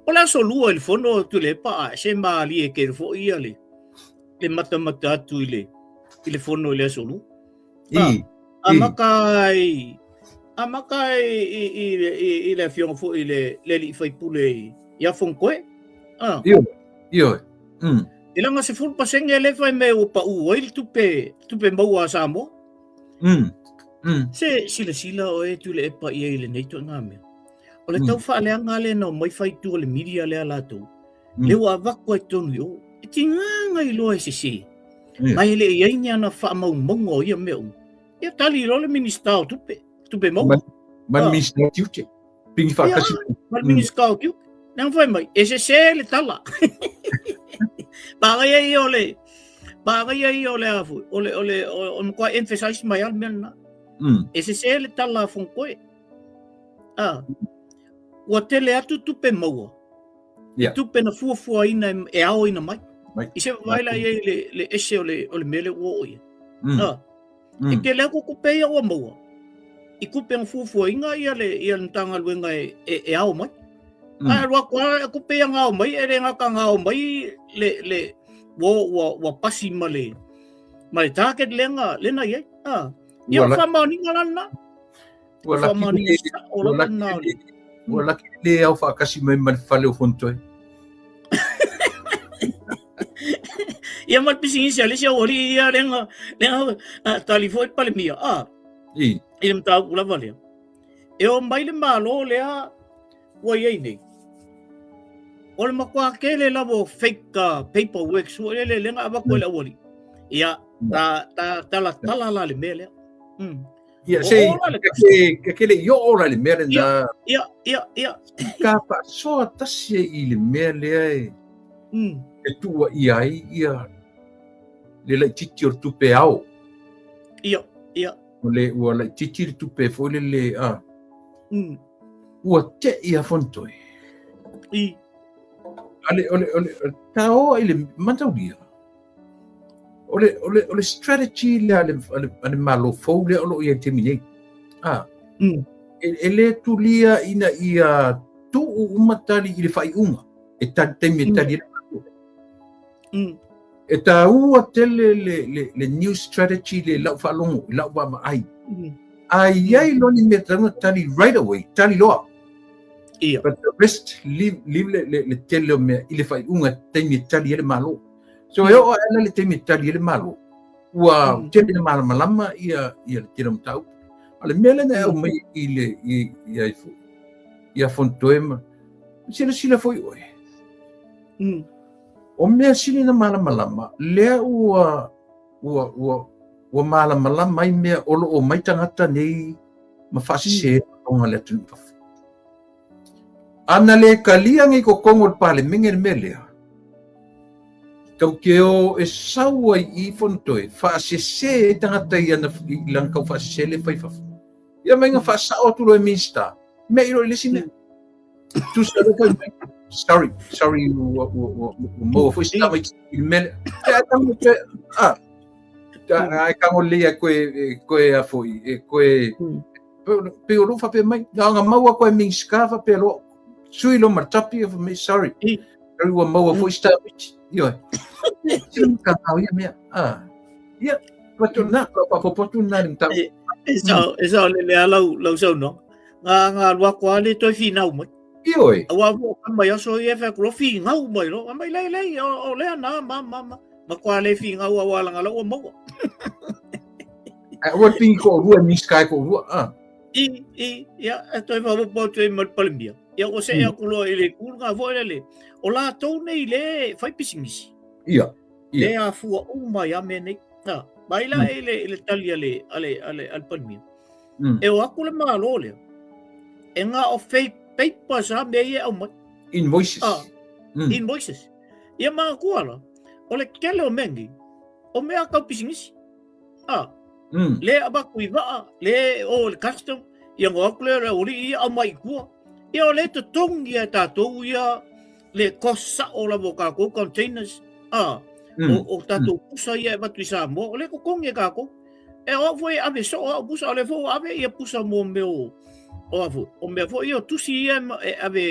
O le aso lua i le fono o Tuilaepa a se malie tele foi ia le le matamata atu i le i le fono i le aso lua. I. Amata ai amata ai i i i, i le afioga foi i le le alii faipule i Afontoe. Ah. Ioe. Ioe. E leaga 10% lea fai mai ua pau ai le tupe tupe maua a Samoa. Se silasila oe Tuilaepa i ai i lenei ituaiga mea. O le tau faaleaga lea na omai fai i tua o le media lea latou. Lea ua avatu ai totonu i o. E tiga na iloa e sese. Ma e le i ai ni ana faamaumauga o ia mea uma. Ia tali loa le Minisita o Tupe, Tupe Maua. Ma le Minisita o Tiute. Pigi faatasi. Ma le Minisita o Tiute. Leaga fai mai, e sese le tala. Manaia ia o le, manaia ia o le a foi, o le, o le, o le matua emphasize mai lava le mea lena. E sese le tala a Fonotoe. Ah, ua tele atu tupe maua. Yeah. Tupe na fuafuaina e aoina mai. Mai. I se vaai la i ai le, le ese o le, o le mea lea ua oo ia. Ah. E tele atu tupe ia ua maua. I tupe na fuafuaina ia le, ia le Matagaluega e, e, e ao mai. Ae alu atu lava tupe ia na ao mai, e le gata na ao mai le, le, ua, ua, ua pasi ma le, ma le target lea na, lea na i ai. Ah. Ia, o faamaoniga la lena. Ua laki ua laki le ao faatasi mai ma le fale o Fonotoe. Ia ma le pisinisi a le isi aualii ia lea lea tali foi le Palemia. Ah. I. I le mataupu lava lea. E o mai le Malo lea ua i ai nei. O le matua tele lava o fake paperwork foi lele lea na avatu e le aualii. Ia, ta, ta talatala la le mea lea. Ia, se, ke ke le i oo la i le mea lena. Ia, ia, ia. Ka faasoa tasi ai i le mea lea e, e tuuaia ai ia le laitiiti o le tupe ao. Ia, ia. O le, ua laitiiti le tupe foi lele, a. Ua te'i a Fonotoe. I. Ale, o le, o le, ta o i le mataulia. O le, o le, o le strategy lea a le, a le, a le Malo fou lea o lo o i ai i le taimi nei. Ah. E, e le tulia ina ia tuu uma tali i le faaiuga e tali taimi e tali ai le Malo. E taua tele le, le, le new strategy le lau faalogo, i lau vaavaai. A i ai loa ni mea tatau ona tali right away, tali loa. Ia. But the rest, leave, leave le, le, le tele o mea i le faaiuga taimi e tali ai le Malo. So e oo ae la le taimi e tali ai le Malo, ua tele ina malamalama ia, ia le tele o mataupu. A o le mea lea na e aumai i le, i, i ai foi, ia Fonotoe ma, silasila foi oe. O mea sili na malamalama, lea ua, ua, ua, ua malamalama ai mea o lo o omai tagata nei ma faasese mm. le atunuu fafo. A na le talia nei totonu o le Palemene le mea lea, tatou te o e sau ai i Fonotoe, faasese ai tagata i ana i lana tau faasese lea e fai i fafo. Ia mai na faasao atu loa e Minista, mea i loa i le isi mea. Tusa loa fai mai, sorry, sorry, ua, ua, ua, ua maua foi se tamaiti i le mea lea. Te a tango te, a, ai tango lelei a koe, e koe a foi, e koe, Pei o lou faapea mai, na ona maua koe Minista faapea loa, sui loa ma le tapi, fai mai, sorry, sorry ua maua foi se tamaiti. Ioe. Ka ngau ia mea. Ah. Ia, patu na, ka faaopoopo atu na le mataupu. E sao, e sao lele a lau, lau saunoaga. Ngā, ngā alu atu a le toe finau mai. Ioe. Aua mo ka mai aso ia whai kuro finau mai lo. Mai lei lei, o, o lea nā, ma, ma, ma. Ma kua le finau a wala ngā lau maua. Ai ua pingi ko rua mi sky ko rua a. I i ia e toi fa po toi mal palemia. Ia o se aku loa i le kulu ngā foi le. O latou nei le fai pisinisi. Ia. Ia. Le afua uma ia me nei. Ha, mai la e le le tali ale ale ale al palemia. E o aku le malo lea. E ngā o fake papers a me ia au mai. Invoices. Ah, Invoices. Ia manatua la, o le tele o mea nei, o mea tau pisinisi. Ah, le avatu i vaa, le o le custom, ia ngo atu lea o le aualii ia aumai i tua. Ia o le totogi ia e tatou ia le cost sao lava o tatou containers, ah, o, o tatou pusa ia e avatu i Samoa, o le totogi e tatou. E o au foi e ave soo au pusa, o le foi ua ave ia pusa mo mea o, O afu, o mea foi o tusi ia e ave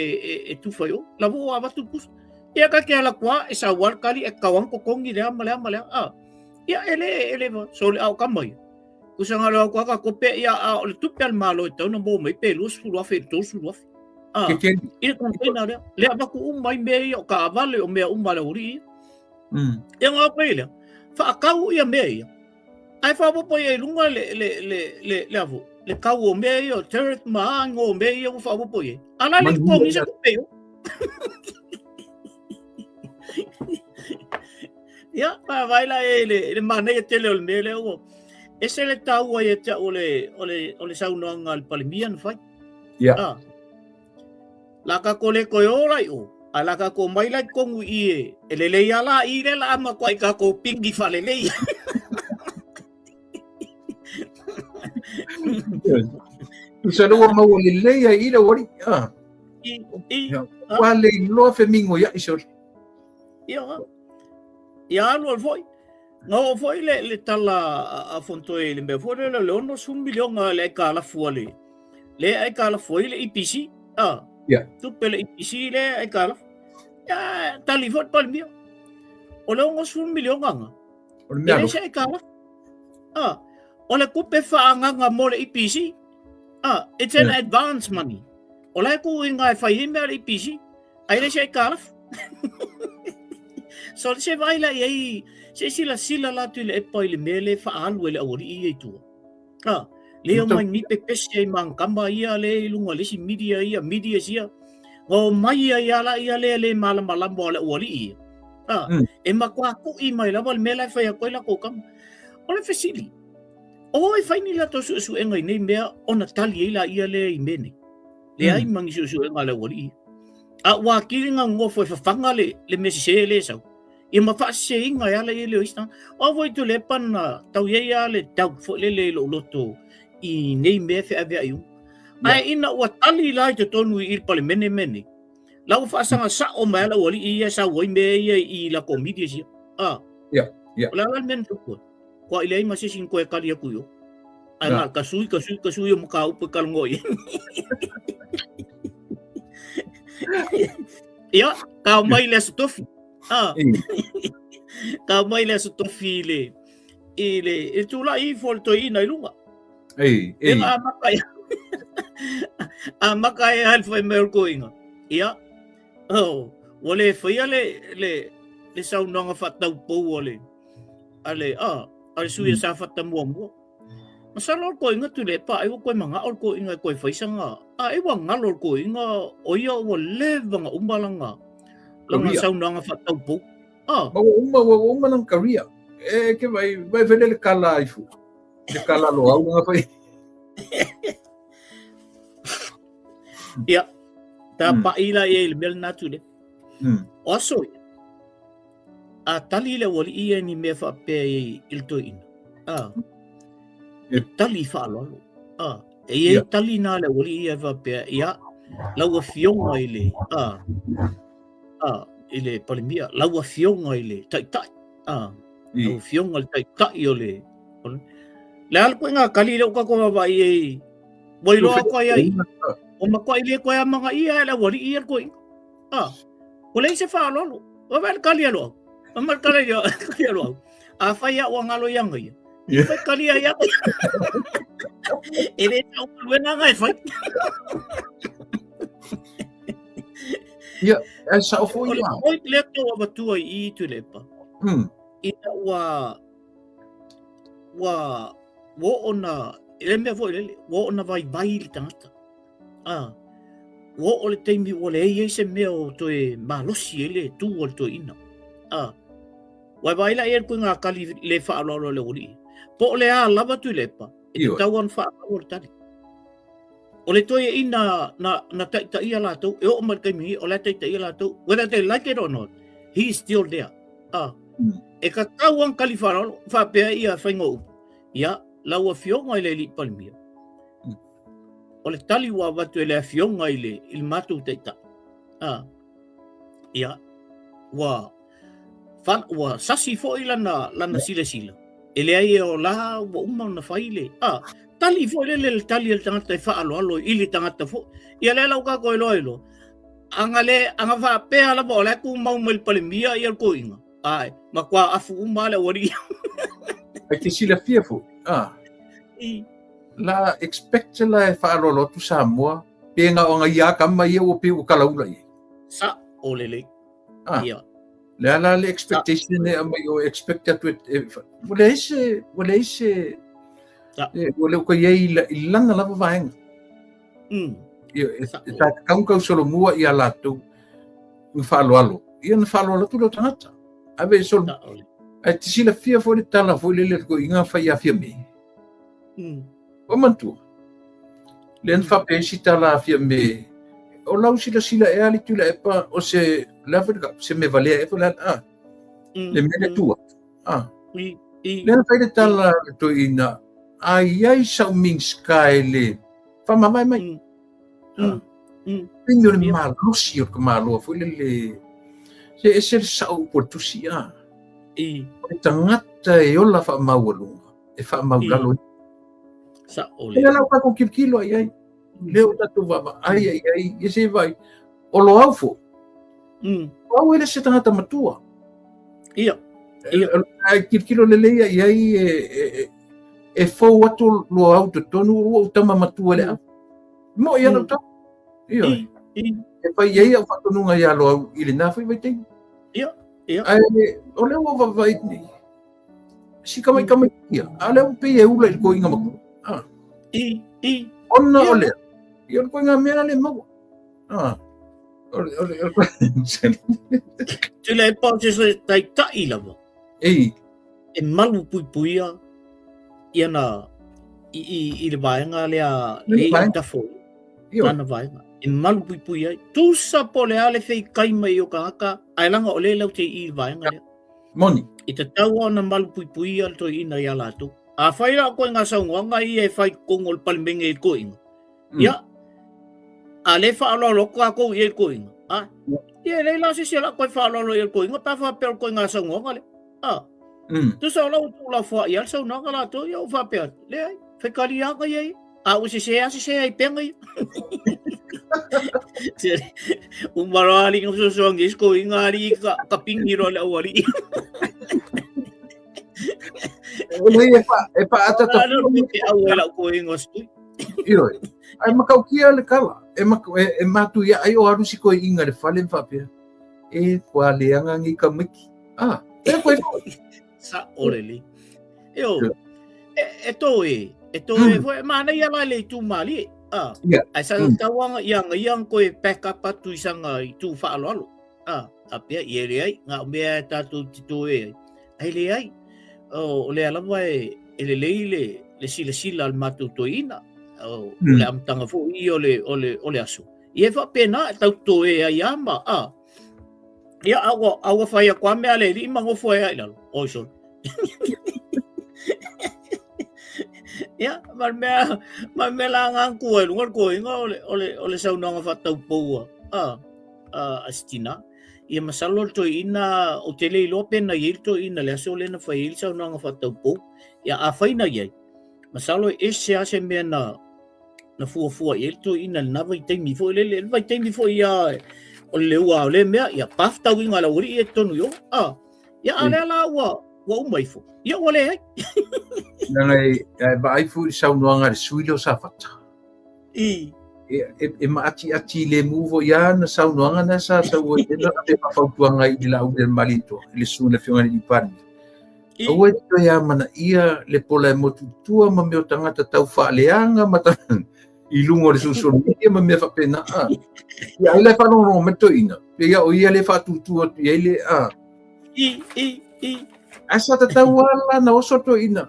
e tufa i o. La vo avatu pusa. Ia ka ke ala kua e sa wal kali e kawang ko kongi lea ma lea ma lea. Ah. Ia ele ele va so le au kama ia. Kusa ngalo au ka kope ia a o le tupe al malo e tauna mo mai pe 20,000 e 30,000. Ah. Ia container lea. Lea vaku uma i mea ia o ka avale o mea uma le uri ia. Ia ngā koe lea. Whaakau ia mea ia. Ae faaopoopo i ai i luga le, le, le, le, le afu, le kau o mea ia, o tariff ma a ngo o mea ia ua faaopoopo i ai. A la le totogi se tupe i o. Ia, pa vai la e le, le manaia tele o le mea lea ua. Ese le taua ia te au o le, o le, o le saunoaga a le Palemia na fai. Ia. Ah. La ka ko le koe o lai o. A la ka ko mai lai kongu i e. E le lei ala i le la ama koa i ka ko pingi whale lei. Tusa lua maua le lei ai i le wari. Ah. I, i. Wa le loa fe mingo ia iso. Ia. Ia alu al foi. Na oo foi le, le tala a Fontoe i le mea foi lele o le 60 miliona le aitalafu a le, le aitalafu ai le EPC. Ah, yeah. Tupe le EPC le aitalafu. Ia, tali foi le Palemia. O le 60 miliona nga. O le mea E le se aitalafu. Ah, o le tupe faaagaga mo le EPC. Ah, it's an yeah. advance money. O la e ku inga e fai ai mea le EPC. Ai le se aitalafu. So se vai la i ai, se sila sila la tu le epa i le mea le whaalu e le awali i ei tua. Ah, le o mai ni pepesi ai mangkamba ia le i lunga le si media ia, media sia. Ngā mai ia ia la ia le le malama lamo le awali i ia. Ah, e makua kui mai lava le mea la e whai a koe la kōkama. O le fesili, o e whai ni la tō suesuenga i nei mea ona tali ei la ia le i mea nei. Leai ma ni suesuega a le aualii. A ua akili ngā ngofo e whawhanga le, le mea sese le sau. Ia ma whaaseseiga e ala i le o isi tangata. O foi tu le pana tau iai a le tau foi le le lo loto i nei mea wheawhea i unga. Ae ina ua tali la i totonu i le palemene mea nei. La ua whaasanga sao mai ala aualii ia sau ai mea ia i la komiti sia. Ah. Yeah, yeah. O le ala le mea na tupu ai. Kua i leai ma se isi koe kali aku i o. Ai ngā, ka sui, ka sui, ka sui o maka upu ka longo i. Ia, ka o mai le aso tofi. Ah. Ka o mai le aso tofi i le, i le, i le tūlai ifo le toeaina i lunga. Ei, ei. A maka e, a maka e hal whai mai o le koinga. Ia, oh, ua le whaia le, le, le saunoaga whataupou o le, a le, a, a le sui a Safata muamua. Masalo o le koinga Tuilaepa, ai ua koe mangao le koinga e koe faisanga, a e ua ngalo le koinga, o ia ua leva nga uma langa, langa saunoaga faataupou. A. Ma ua uma, ua uma langa career. E ke vai, vai fai le kala ifu. Le kala lo au nga fai. Ia, ta pa'i la ia i le mea lena Tuilaepa. O aso ia, A tali le aualii ia i ni mea faapea i i le toeaina. A, e tali faaaloalo. A, e i ai tali na le aualii ia e faapea, ia, lau afioga i le, a, a, i le Palemia, lau afioga i le Taitai, a, lau afioga i le Taitai o le, o le, le a le koe ngā kali lea ua kākou vaavaai i ai, ua iloa aku ai ai, o makuai le koe amagaia e le aualii ia le toeaina. A, ua leai se faaaloalo. Ua vaai le kali a Loau. Ua mai le kali a kali a Loau. A fai au a ngalo i anga ia. Ia fai kali ai anga. E le tau galuega anga e fai. Ia, e sao foi O le ia. point lea tau avatua i i Tuilaepa. Ina ua ua ua oo na e le mea foi lele, ua oo na vaivai le tagata. A, ua oo le taimi ua leai ai se mea o toe malosi ai le tū a le toeaina. A, ua e vaai la i ai koe ngā kali le faaaloalo a le aualii. Po o le a lava Tuilaepa, e tatau ona faaaloalo le tali. O le toeaina na, na taitaia latou, e oo mai le taimi nei, o la e taitaia latou, whether they like it or not, he is still there. A, e tatau ona kali faaaloalo, faapea ia faiga o upu. Ia, lau afioga i le alii Palemia, O le tali ua avatu e le afioga i le, i le matou taitai. A, ia, ua, fa, ua sasi foi lana, lana silasila. E leai e o la ua uma ona fai le, a, tali foi lele le tali a le tagata e faaaloalo i le tagata foi. Ia lea la ua tatou iloa iloa. Aga le aga faapea lava o la e tumau mai le Palemia ia le toeaina. Ae, matua afu uma le aualii. Ai te silafia foi. Ah. I. La expect la e faaaloalo atu Samoa pe na o ia kama ia ua pe ua kalaula ia. Sa o lelei. Ah. Ia. Le ala le expectation e amai o expect atu e ua leai se ua leai se ua le uka iai i lana lava vaega. Ia, e ta kaukau solomua ia latou na faaaloalo. Ia na faaaloalo atu leo tagata. Ave e solo. Ae te silafia foi le tala foi lele le toeaina fai ia Fiame. O manatua. Lea na faapea ai si tala a Fiame, o lau silasila ea le Tuilaepa o se, le a foi le se mea valea ea foi le a, le mea le tua. Ah. Lea na fai le tala a le toeaina, a i ai sau Minisita e le faamavae mai. Ah. Pei o le malosi o le tamaloa foi lele, se ese le sao upu o le tusi, ah. O le tagata e ola faamaualuga, e faamaulalo ai. Sao le. Lea la ua tatou tilotilo i ai, lea ua tatou vaavaai i ai, ia se vaai, o Loau foi. O au e le se tagata matua. Ia. Ia. Ai tilotilo lelei i ai e fou atu Loau totonu ua ou tama matua le au. Mo ia lau tama. Ia. E fai ai au faatonuga ia Loau i lena foi vaitaimi. Ia. Ia. Ae o lea ua vaavaai nei. Si kamaitamaiti ia, a lea ua pei e ula i le toeaina matua. Ah. I, i. Ona o lea, ia o le toeaina mea la le maua. Ah. O le, o le, o le. Tuilaepa o se taitai lava. Ei. E malu puipuia ia na i, i, i le vaega lea le i tafo. Lana vaega. E malu puipui ai. Tusa po le a le feikai mai o tagata, ae laga o lea lau te i le vaega lea. Moni. I tatau ona malu puipuia le toeaina ia latou. Afai la o koe ngā saunoaga ia e whai totonu o le palemene i le toeaina. Ia, a le faaaloalo atu tatou i ai le toeaina. A, ia e leai la se isi o le a toe faaaloalo i ai le toeaina pe a faapea o le toeaina saunoaga lea. A, tusa o lau tuulafoai ia le saunoaga latou, ia ua faapea atu, leai, faikaliaga ia ia. A ua sese a sese ai pega ia. Uma loa alii na fesoasoani ai si toeaina alii ka, ka pingi loa le aualii. O le e pa e pa atata Ano ni te au e lau toeaina o si tui. Ioe. Ai makaukia le kala. E, mak, e, e matu ia ai o aru si toeaina le fale ma faapea. E kua leaga nei tamaiti. Ah, e koe foi. Sa o lelei. E o, e, e tō e, e tō e foi, manaia la le itu mālie. Ah, ai sa tauanga ia nga ia koe back up atu i sanga i tū whaaloalo. Ah, a pea i e leai, ngā mea e tātou te tō e ai. Ai leai, o, o lea lava e, e lelei le, le silasila a le mātou toeaina. O, o le amataga foi ia o le, o le, o le aso. Ia e faapena e tau tō e ai a ma, ah, Ia, a ua, a ua whai a mea le alii ma ngofo ai i lalo. Oi, sorry. Ia, ma le mea, ma le mea la ngā kua e lunga le koinga o le, o le, o le saunoaga whaataupoua a, a, a Sitina. Ia masalo le toeaina, o te le iloa pe na i ai le toeaina le aso lea na whai ai le saunoaga whaataupou. Ia, a whai na i ai, masalo e ese a se mea na, na fuafua i ai le toeaina i lena vaitaimi foi lele, le vaitaimi foi ia o le leua o le mea, ia pafetauiga a le aualii e totonu i o. A, ia a lea la ua, ua uma ifo. Ia ua leai. Leaga e, e vaai foi i le saunoaga a le sui lea o Safata. I. E, e, e maatiati lemu foi lava na saunoaga na sa sau ai na ave faafautuaga i le Laauli a le Malietoa, i le susuga i le Afioga i le Palemia. Aua e te toe amanaia le pola e motu i tua ma mea o tagata tau faaleaga ma ta, i luga o le social media ma mea faapena. A. Ia, ai la e faalogologo mai le toeaina, pei ia o ia lea e faatutu atu i ai le, a. I, i, i. Ae sa tatau lava la na oso le toeaina.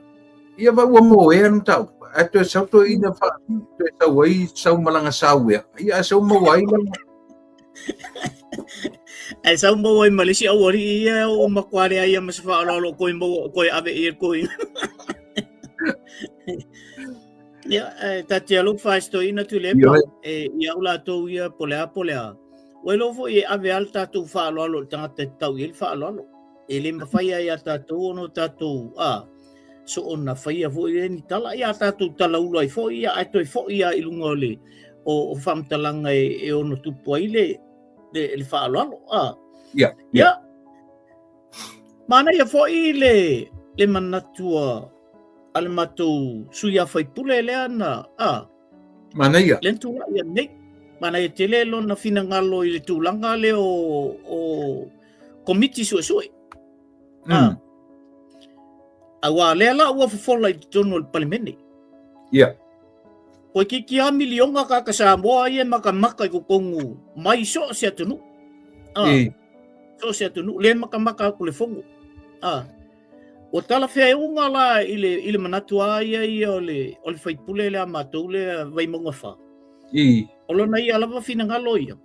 Ia va ua moea le mataupu. Ae toe sau toeaina fa, toe sau ai sau malaga sauea. Ia ae sau maua ai lana. Ae sau maua ai ma le isi aualii ia o matua leai ia ma se faaaloalo o koe maua o koe ave i ai le toeaina. Ia, e ta te alofa i se toeaina Tuilaepa, e, i au latou ia po le a po le a. Ua iloa foi e ave lava le tatou faaaloalo i le tagata e tatau i ai le faaaloalo. E le mafai lava ia tatou ona o tatou, a, Soona faia foi lea ni tala, ia a tatou talaulu ai foi, ia ae toe foi lava i luga o le o faamatalaga e ono tupu ai le le faaaloalo. A. Ia. Ia. Manaia foi le manatu a le matou sui usufono lea na a. Manaia. Le tulai nei. Manaia tele lona finagalo i le tulaga lea o komiti suesue. Aua lea la ua fofola i totonu o le Palemene. Ia. Toeitiiti lava miliona tagata Samoa ia e matamata i totonu mai so o se atunuu. So o se atunuu, lea e matamata atu le fono. Ua talafeauga la i le manatu lava ia o le sui usufono lea a matou lea Vaimauga 4. O lona ia lava finagalo ia,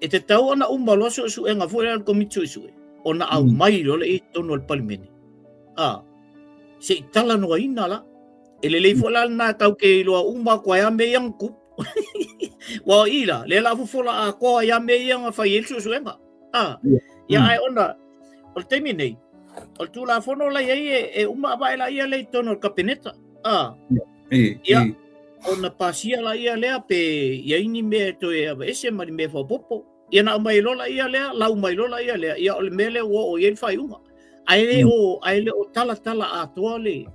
e tatau ona uma loa suesuega foi lea a le Komiti Suesue, ona aumai loa lea i totonu o le Palemene. Se i talanoaina la. E lelei foi la lena tatou te iloa uma atu ai lava mea ia na tupu. Aua o i la, lea o le a fofola atoa ai lava mea ia na fai ai le suesuega. Ia ae ona, o le taimi nei, o le Tulafono la i ai e uma avae laia lea i totonu o le Kapeneta. Ia, ona pasia laia lea pe i ai ni mea e toe aveese ma ni mea faaopoopo. Ia na aumai loa laia lea, lau mai loa laia lea, ia o le mea lea ua oo i ai le faaiuga. Ae le o, ae le o talatala atoa le,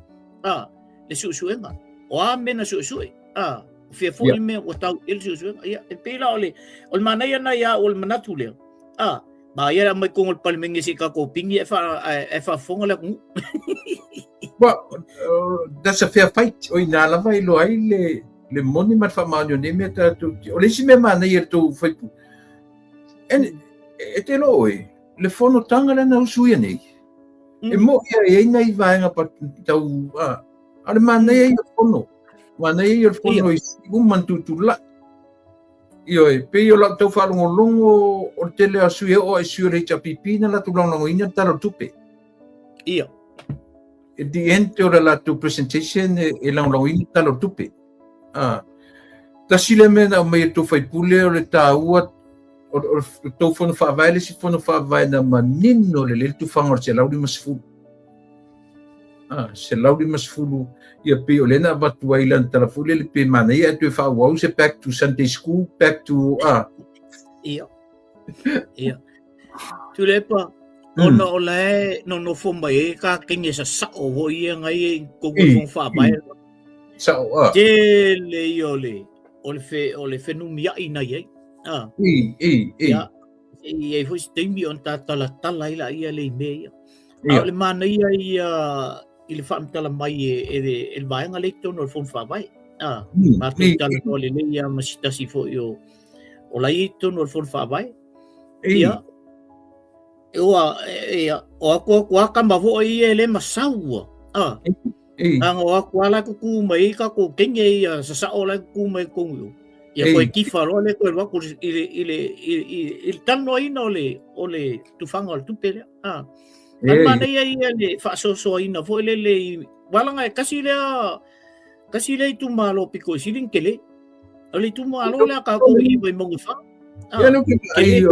a, le suesuega. O a mea na suesue, a, o fea foi le mea ua tau i ai le suesuega. Ia, e pei la o le, o le manaia lena ia au o le manatu lea, a, ma ia le aumai totonu o le Palemene se i tatou pigi ae faafofoga le atunuu. Well, that's a fair fight. O ina lava i iloa ai le moni ma le faamaoni o nei mea tatou te. O le isi mea manaia i le tou faipule, e te iloa oe, le fonotaga lea na usuia nei, e moi ai ai nai vaega tau, a, a o le manaia ia o le fono. Manaia ia o le fono i uma na tutulai. Ioe, pei o lau tau faalogologo o le tele o sui e oo i sui o le HRPP na latou lagolagoina le Tala o le Tupe. Ia. At the end o le latou presentation e lagolagoina le Tala o le Tupe. Ah. Tasi le mea na aumai e tou faipule o le taua o le tou fono faavae le isi fono faavae na manino lelei le tufaga o le 150. Ah, 150 ia pei o lea na avatu ai lana tala foi lele pe manaia ae toe faaauau se back to Sunday school, back to ah. Ia. Ia. Tuilaepa, ona o la e nonofo mai ai ka kenge sasao foi ia ngai e i totonu o le fono faavae. Sao ah. Tele ia o le o le fe o le fenumiai na i ai. Ah. I i i. Ia. Se i ai foi se taimi ona ta talatala ai laia le i mea ia. A o le manaia ia i le faamatala mai e le vaega lea i totonu o le Fono Faavae. A, matou talanoa lelei ia ma se tasi foi o o la i totonu o le Fono Faavae. Ia, ua, ia, o aku aku a kama foi ia e le masau ua. A, anga o aku ala kuku mai i kako kenge ia sasao la kuku mai kongu. Ia koe kifa loa le koe loa i le i le i i i le talanoaina o le tufaga o le tupe lea. A. Ai manaia ia le faasoasoaina foi lele i walaga e kasi lea kasi lea itumalo pito i sili ona tele. O le itumalo lea a tatou i Vaimauga 4. Ia lea ou te vaai,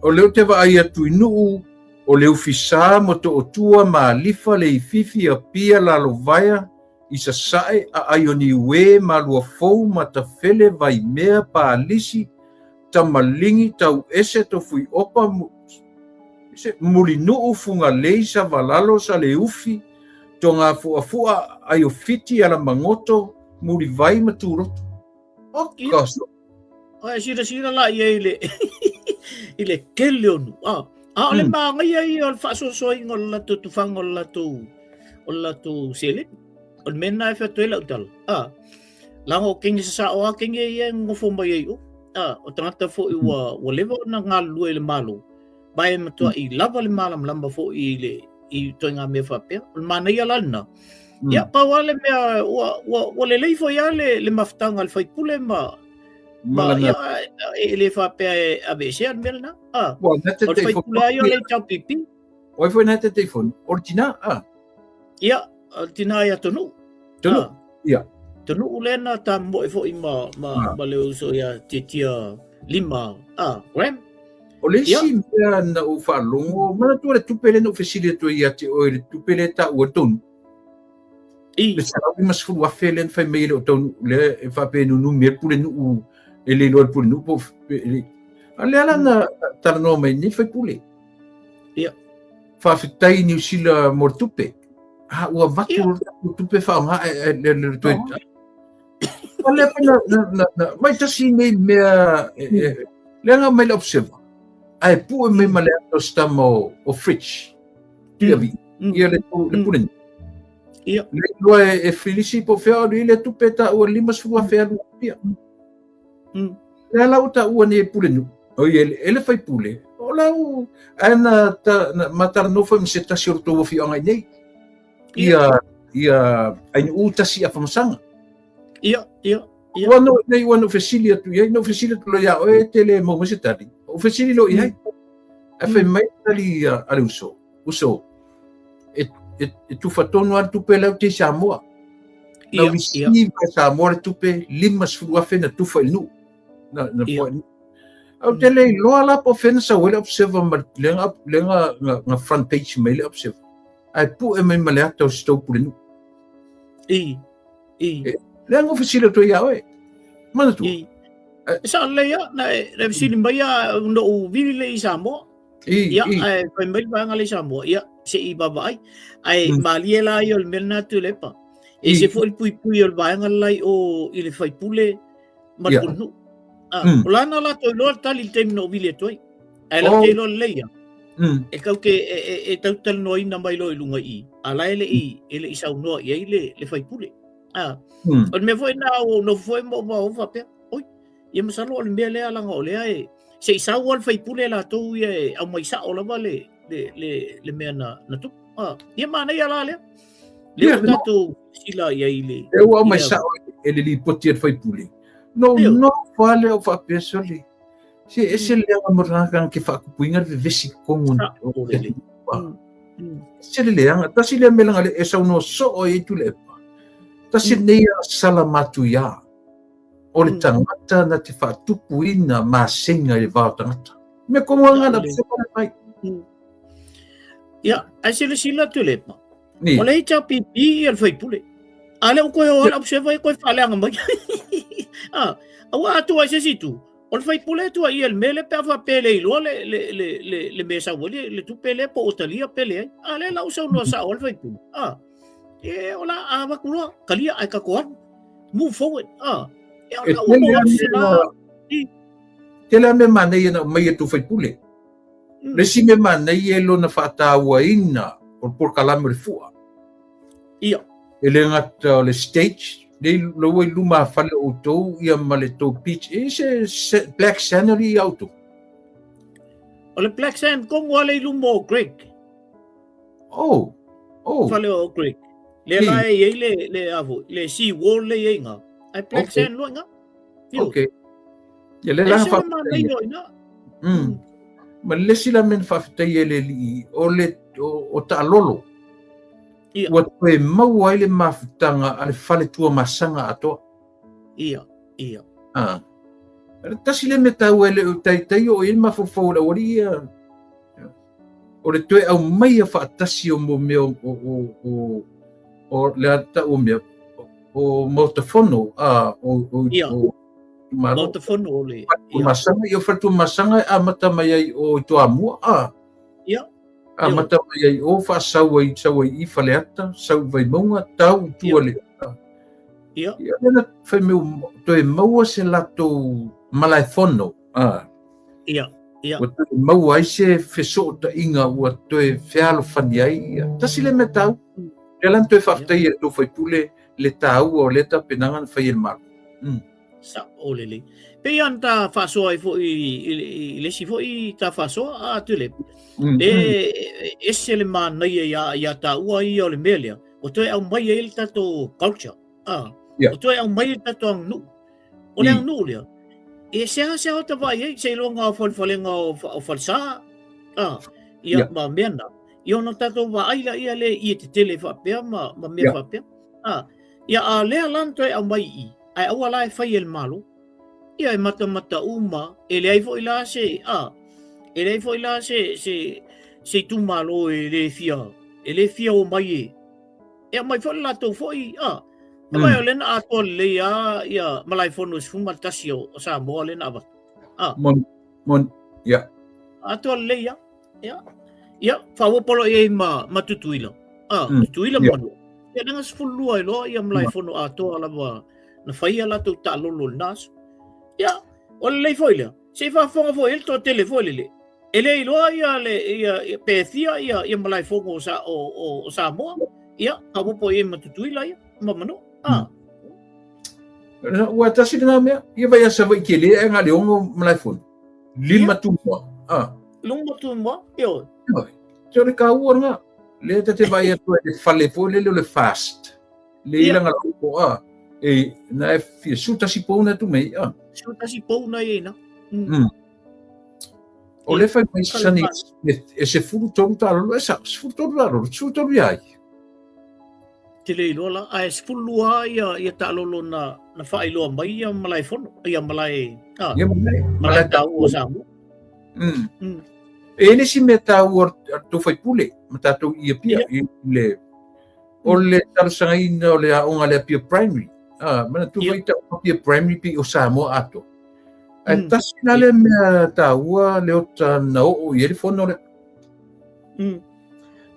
o lea ou te vaai atu i Nuu, o Leufisa, Motootua, Malifa, Leififi, Apia, Lalovaea, i Sasae, Aai o Niue, Maluafou, Matafele, Vaimea, Palisi, Tamaligi, Tauese, Tofuiopa, Mulinuu, Fugalei, Savalalo, Saleufi, Togafuafua, Aiofiti, Alamagoto, Mulivai ma Tuloto. Ia. Ai silasila la i ai le i le tele o nuu. A, a o le manaia ia o le faasoasoaina o le latou tufaga o le latou o le latou seleni. O le mea lena e fai atu ai lau tala. A, leaga o kenge sasao lava kenge ia e nonofo mai ai i o. A, o tagata foi ua leva ona galulue i le Malo, ma e matuai lava le malamalama foi i le i ituaiga mea faapea. O le manaia la lena. Ia, pau lava le mea, ua lelei foi lava le mafutaga a le sui usufono ma ia, e le faapea e aveesea le mea lena. A, o le sui usufono lava ia o le HRPP. O ai foi na Taitaifono? O le tina, a? Ia, o le tina ia Tonuu. Tonuu, ia. Tonuu lea na tamoe foi ma le uso ia Tiatia Lima, a, Graham. O le isi mea na ou faalogo, manatua le tupe lea na ou fesili atu ai ia te oe, le tupe lea e taua tonu. I. Le 150,000 lea na fai mai e le o taunuu, lea e faapea e nunumi ai le pulenuu, e le iloa e le pulenuu po o... A lea la na talanoa mai nei le faipule. Ia. Faafetai i Niu Sila mo le tupe. A ua avatu le tatou tupe faaaoga e le toe... O lea foi na mai tasi nei mea lea na aumai le Observer. Ae pue mai ma le ata o se tama o Fritsch. Tuiavi. Ia le pulenuu. Ia. Le iloa e Filisi po o fea o alu i ai le tupe e taua 50,000 alu i Apia. Lea la ua taua nei e pulenuu, oi e le faipule, o lau, ae na, ta, na ma talanoa foi ma se tasi o le tou afioaga i nei. Ia, ia, Ainuu tasi Afamasaga. Ia, ia, ia. Ua no, nei ua no fesili atu i ai, no fesili atu loa ia oe e te le maua mai se tali. O fesili loa i ai. Ae fai mai le tali a le uso, uso, e, e, e tufa tonu lava le tupe la e uta i Samoa. Na receive e Samoa le tupe 50,000 na tufa i le nuu. Na, na ia. Nuu. Ou te le iloa la po o fea na sau ai le Observer ma le nga, le nga, nga, nga front page mai le Observer. Ae pue mai ma le ata o se tou pulenuu. I, i. E, lea na fesili atu ai ia oe. Manatua. I. E sao lelei lava, na e fesili mai lava na ou vili lea i Samoa. I, Ia, i. ae fai mai le vaega lea i Samoa, ia, se i vaavaai. Ae malie la ia o le mea lena Tuilaepa. E ese foi le puipui o le vaega lelai o i le faipule ma le pulenuu. Ah, o lana latou iloa le tali i le taimi na ou vili atu ai. Ae latou te iloa lelei ia. E kau ke e tau talanoaina mai loa i luga i i, a la e le i e le i saunoa i ai le faipule. Ah, o le mea foi lena ua ou nofo foi ma ou mafaufau faapea, oi, Ia masalo o le mea lea leaga o lea e se i sau lava le faipule latou ia e aumai sao lava le le le le mea na na tupu. Ah, ia manaia la lea. Lea ua tatou sila i ai le E ua aumai sao e le lipoti a le faipule. No nofo lava lea o faapea sole. Se ese le leaga mo le tagata na te faatupuina le vevesi i totonu o le Ese le leaga. Tasi lea mea leaga e saunoa soo ai Tuilaepa. Tasi lenei agasala matuia. O le tagata na te faatupuina masega i le va o tagata. Mea tonu lava na pese mai. Ia, ae silasila Tuilaepa. O le HRPP ia le faipule. A lea ua toe o lava observer e toe faaleaga mai. Ah, aua a tuu ai se isi itu, o le faipule e tuuaia i le mea lea pe a faapea e le iloa le, le, le, le, le mea e sau ai le, le tupe lea po ua talia pe leai. A lea la ua saunoa sao ai le faipule. Ah, e o la a avatu loa, talia ae tatou alu. Move forward. Ah, e o E la ua tele maua a atu se mea, la. I, tele a mea manaia na aumai e tou faipule. Le isi mea manaia e lona faatauaina o le polokalame o le fua. Ia. E le gata o le stage, lea ua i luma fale o outou ia ma le tou beach. E se, se black sand ali ia outou. O le black sand tonu lava lea i luma o Greg. Oh, oh. Fale o Greg. Lea la e i ai le, le, a foi, le sea wall lea i ai ina. Ai black Okay. sand loa ina. Io. Okay. Ia le E la se le faafetai. manaia o ina. Ma le isi la mea na faafetai e le alii, o le o taalolo. Ia. Ua toe maua ai le mafutaga a le fale Tuamasaga atoa. Ia, ia. Ah. Tasi le mea taua e le o taitai o i ai le mafaufau o le aualii ia. O le toe aumaia faatasi o mo mea o, o, o, o le a tau o mea, o Maota Fono, a, o, o, Ia. o, Malo. Maota Fono o le... O Masaga, ia o Fale Tuamasaga e amata mai ai o i Toamua, a. Ia. Amata mai ai o faasau ai, sau ai i Faleata, sau i Vaimauga, tau i tua le... Ia. Ia, lea na fai mai toe maua se latou malaefono, a. Ia. Ia. Ua toe maua ai se fesootaiga ua toe fealofani ai. Ia. Tasi le mea taua. Lea la na toe faafetai e le tou faipule le taua o lea tapenaga na fai e le Malo. Sao lelei. Pei lava na ta faasoa ai foi i le isi foi ta faasoa a Tuilaepa. E ese le manaia ia ia taua ia o le mea lea. Ua toe aumai ai le tatou culture. Ah, ua toe aumai le tatou aganuu. O le aganuu lea, e seasea ota vaai ai, seiloga o falefalega o falesa, ah, ia ma mea na. Ia ona tatou vaai laia lea i ie tetele faapea ma mea faapea. Ah, ia a lea la na toe aumai i i, ae aua la e fai e le Malo. Ia e matamata uma, e leai foi la se, ah, e leai foi la se, se, se itumalo e le fia, e le fia o mai e. E aumai foi le latou foi, a. E vai o lea na atoa lelei lava ia Malaefono 11 o Samoa lea na avatu. A. Moni, moni, ia. Atoa lelei lava, ia. Ia, faaopoopo loa i ai ma, ma Tutuila. A, Tutuila ma Manua. Ia, lea na 12 ai loa ia Malaefono atoa lava na fai a latou taalolo i lena aso. Ia, o le lelei foi lea, se i faafofoga foi i ai le toatele foi lele. E le iloa ia le ia, ia pe fia ia ia Malaefono o, sa, o, o, o Samoa. Ia, faaopoopo i ai ma Tutuila ia, ma Manua. A. Ua tasi lena mea. Ia vai a Savaii tele ae na le 6 Malaefono. 5 Tumua. A. 5 Tumua, ioe. Te o le taua lena. Lea ta te vaai atu ai le fale foi lele o le fast. Le ila nga po a. E na e fia su tasi pou na tu mei a. Su tasi pou na i na. O le fai mai Sonny Smith e 13 taalolo e sa 13 taalolo, 13 ia ai. Te le iloa la, ae 12 ia ia taalolo na na faailoa mai ia Malaefono, ia Malae, ah, ia Malae, Malae taua o Samoa. E le isi mea taua a tou faipule ma tatou i Apia i le o le talosagaina o le aoga le Apia Primary. Ah, manatua foi tau Apia Primary pei o Samoa atoa. Ae tasi la le mea taua le ota na oo i ai le fono lea.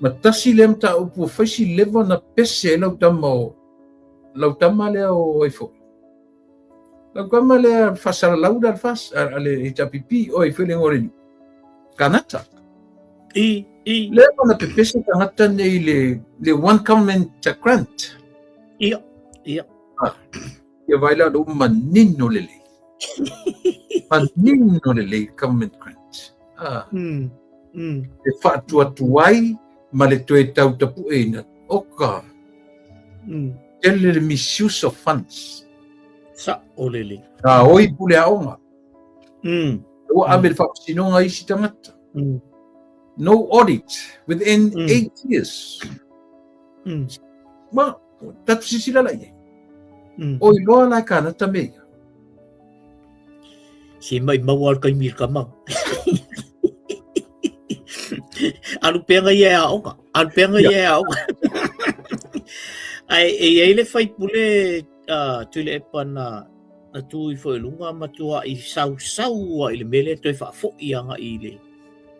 Ma tasi lea mataupu ua fai si leva na pese ai lau tama o lau tama lea o ai foi. Lau tama lea faasalalau lea a le FAS, a le HRPP, o ai foi le igoa o le alii. Kanata. I, i. Leva na pepese tagata nei le, le one government grant. Ia, ia. Ah, ia vai la lou manino lelei. Manino lelei government grant. Ah. E faatuatuai ma le toe tautapueina. Oka. Tele le misuse of funds. Sa'o lelei. Gaoi pule aoga. Ua ave le faamasinoga i isi tagata. No audit within 8 years. Ma, tatou silasila la i ai. O iloa la e kanata mea ia. Se mai maua le taimi i le tama. Alu pea ia e aoga. Alu pea ia e aoga. Ae e i ai le faipule uh, Tuilaepa na na tu ifo i luga ma tuaʻi sausau ai i le mea lea toe faafoi agai i le